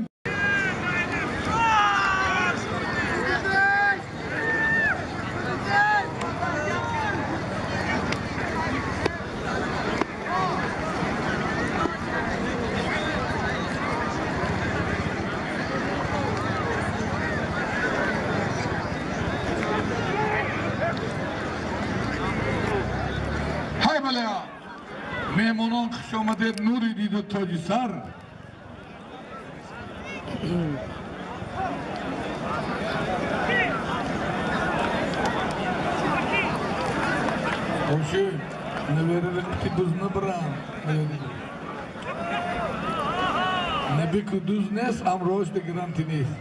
Меҳмонон хуш омадед, нури диду тоҷи сар. Оши, наверное, ти дуз набран. Набику дуз нест, амрош де гаранти нест.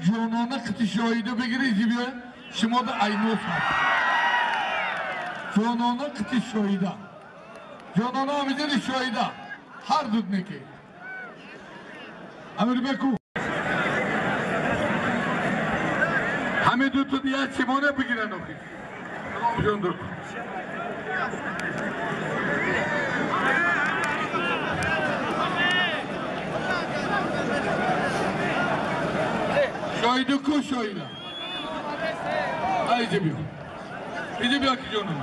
Ҷонона қити шоҳида бигирӣ зибия шумо да айнос ҳаст. Ҷонона қити шоҳида. Ҷонона ҳамиҷари шоҳида. Ҳар дуд неки. Амирбеку. Ҳамин дуто дия чимоне бигиран охи. Ҷон дур. Шоҳиду ку шоҳида? Иҷа биё. Иҷа биё ки ҷонум.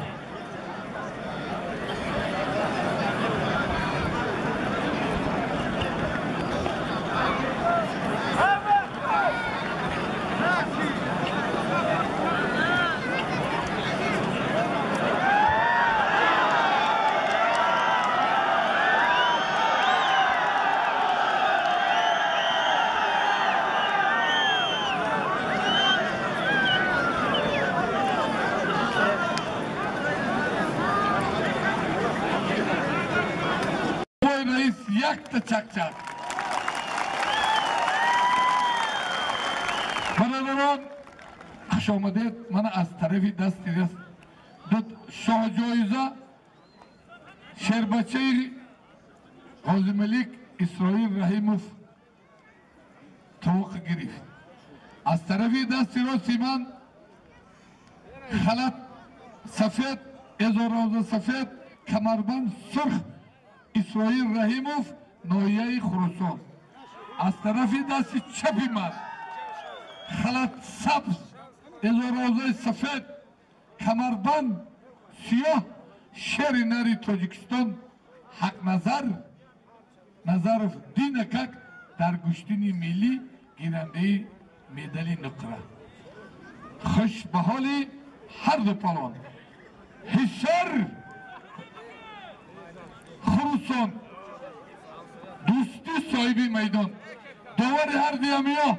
Якта чак-чак. Бародарон, хуш омадед. Мана аз тарафи дасти рост ду шоҳҷоиза шербачаи Ғозималик Исроил Раҳимов тоқ гирифт. Аз тарафи дасти рости ман халат сафед, эзороза сафед, камарбанд сурх Исроил Раҳимов, ноҳияи Хуросон. Аз тарафи дасти чапи ман халат сабз, эзорозаи сафед, камарбанд сиёҳ, шери нари Тоҷикистон Ҳақназар Назаров Динакак дар гӯштини миллӣ гирандаи медали нуқра. Хуш ба ҳоли ҳар ду палвон. Ҳисор Хуросон, Дӯстӣ соҳиби майдон, довари ҳар дуямиё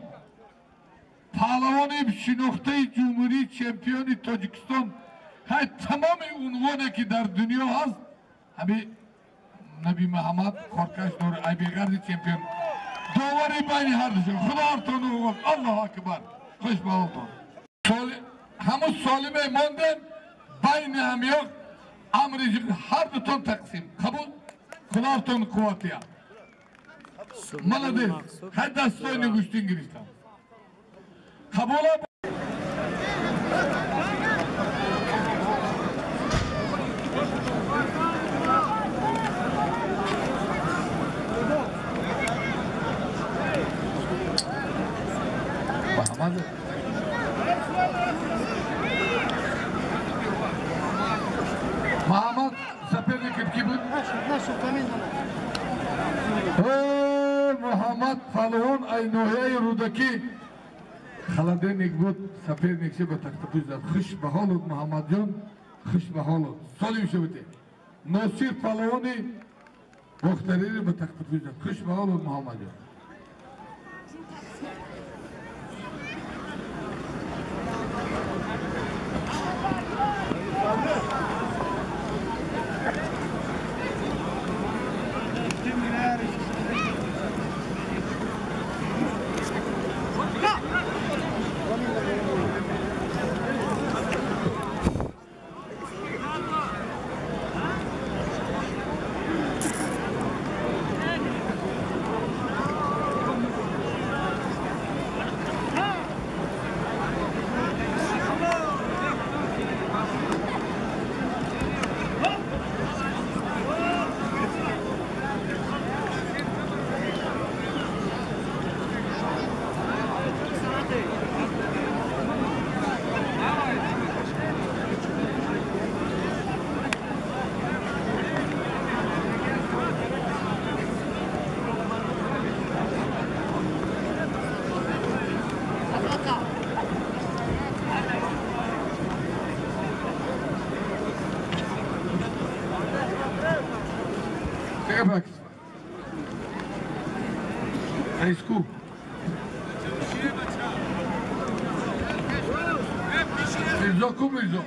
паҳлавони шинохтаи ҷумҳурии чемпиони Тоҷикистон, ҳай тамоми унвоне ки дар дунё ҳаст, ҳами Наби Муҳаммад коркаш дор айбегарди чемпион. Довари байни ҳар душон. Худоартон Аллоҳу акбар. Хуш ба ҳолтон. Ҳамун солиме мондем байни ҳамиёқ амри ҳар дутон тақсим. Қабул? Худоартон қувватия. Молодец. Ҳар дастони гӯштин гирифтам. Қабула. Мохаммад соперникът ки буд? Мохаммад Палвон ай ноҳияи Рӯдакӣ холодильник буд, соперникши ба тахтапӯш зад. Хуш ба ҳолут Муҳаммадҷон, хуш ба ҳолут. Солим шавите. Носир Палвони Бохтариро ба тахтапӯш зад. Хуш ба ҳолут Муҳаммадҷон. Риску. Мирзо ку Мирзо?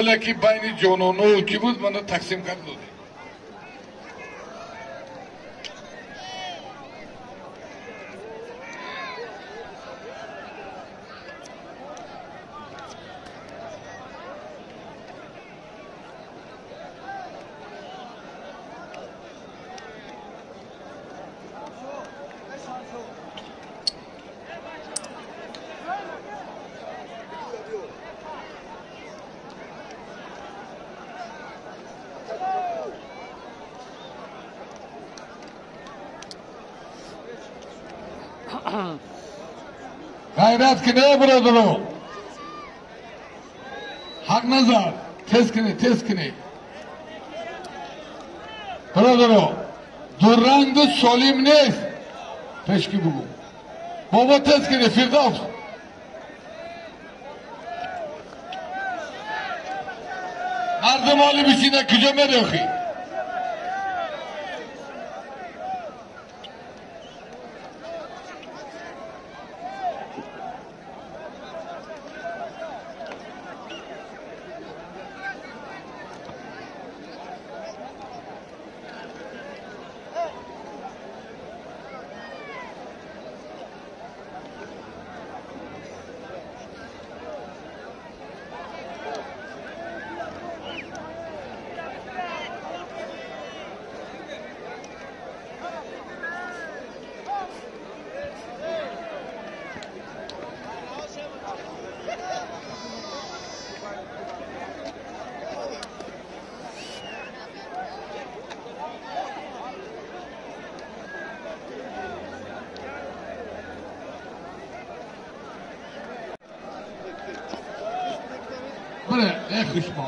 Пуле ки байни ҷонону ки буд, мана тақсим кард додем. Ғайрат кунед, бародаро. Ҳақ назар, тез кунед, тез кунед. Бародаро, дурангу солим нест. Пешки бугу. Бобо, тез кунед, Фирдавс. Мардум оли бишина, куҷо мерехӣ? Хушмо.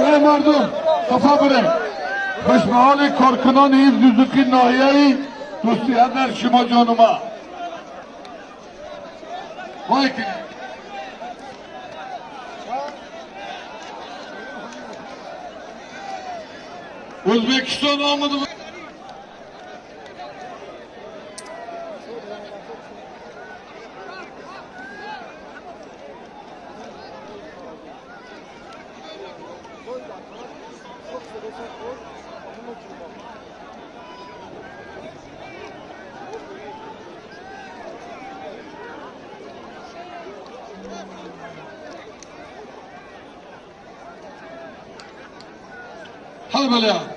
Эй мардум, қафа биред. Хушбаҳоли коркунони ҳифзи зуқи ноҳияи Дӯстӣ дар шумо ҷонума. Вой кунед. O'zbekiston omadi. Ҳал.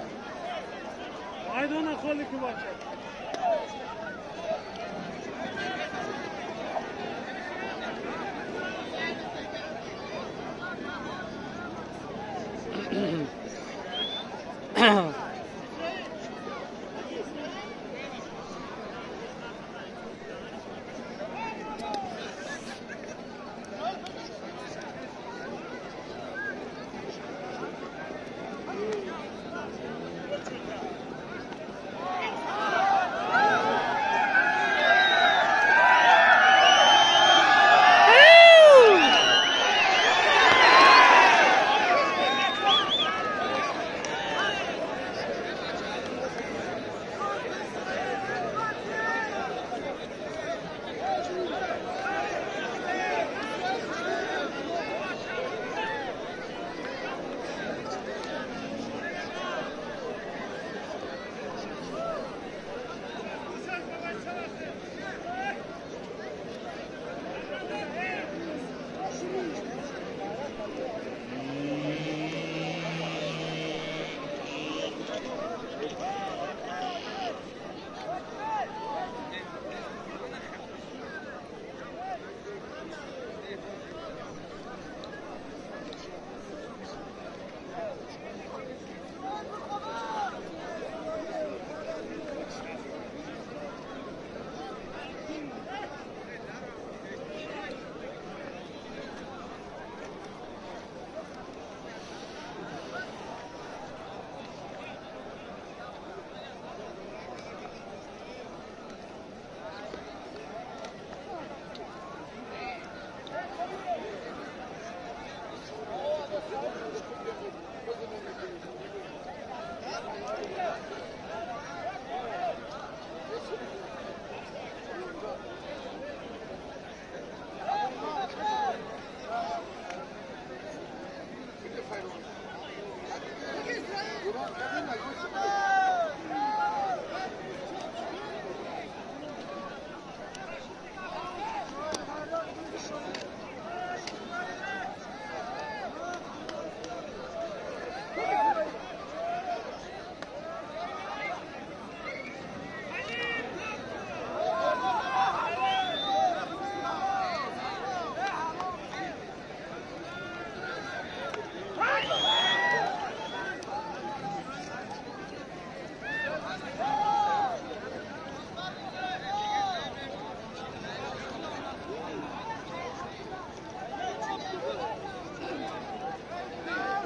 Майдона холӣ ку, бача.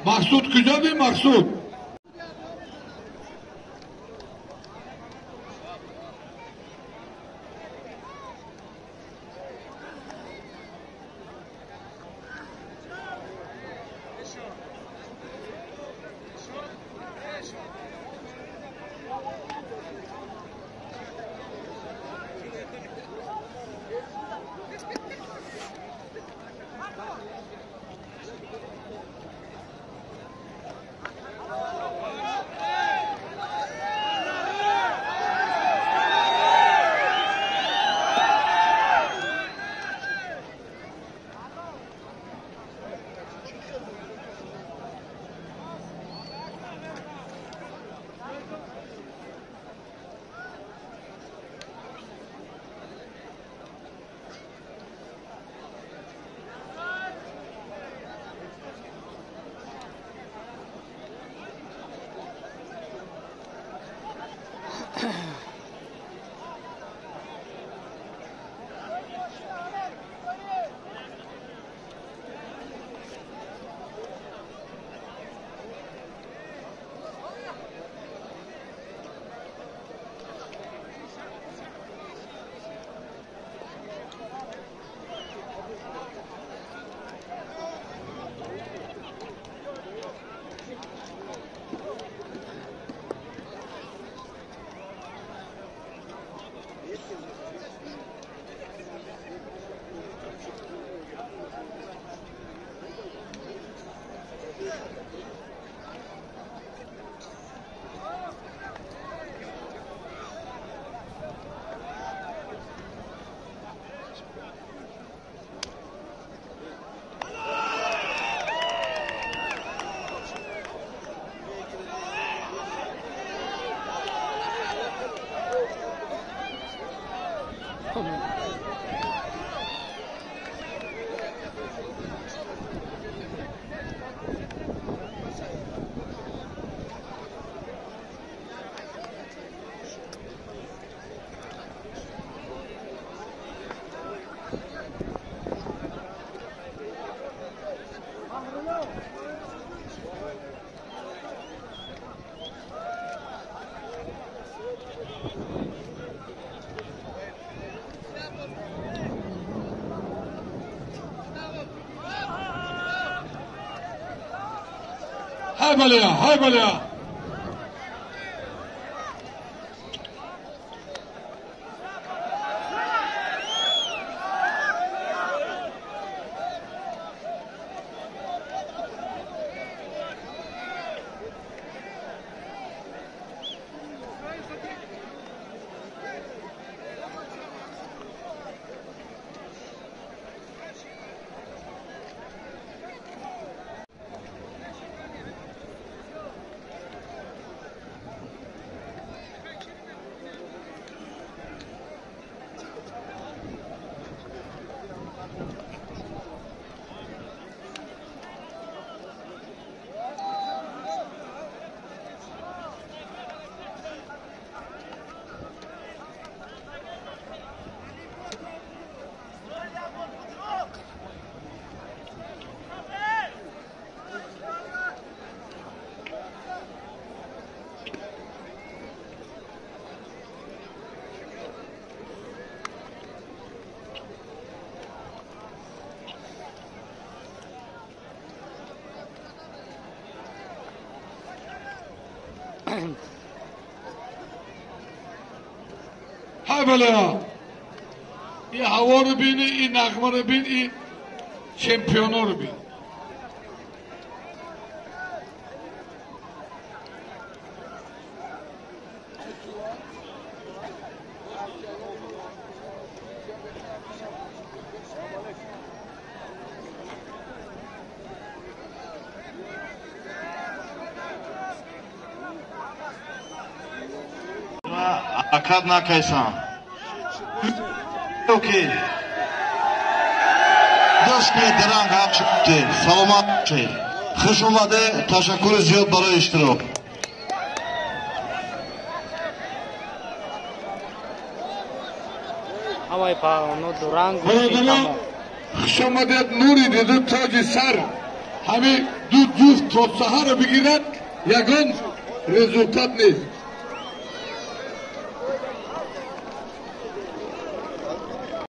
Мақсуд куҷо би Мақсуд? Ҳай балия, ҳай балия. Ҳай балия. И ҳаворо бини, и нағмаро бин, и чемпионоро бин. Ҳаракат накайсан. Окей. Дошки дранг ҳақши. Саломат бошед. Хуш омаде, ташаккури зиёд барои иштирок. Ҳамаи паҳлавонҳо дуранг. Бародарон, хуш омадед, нури диду тоҷи сар. Ҳамин ду ҷуфт то саҳарро бигирад, ягон результат нест.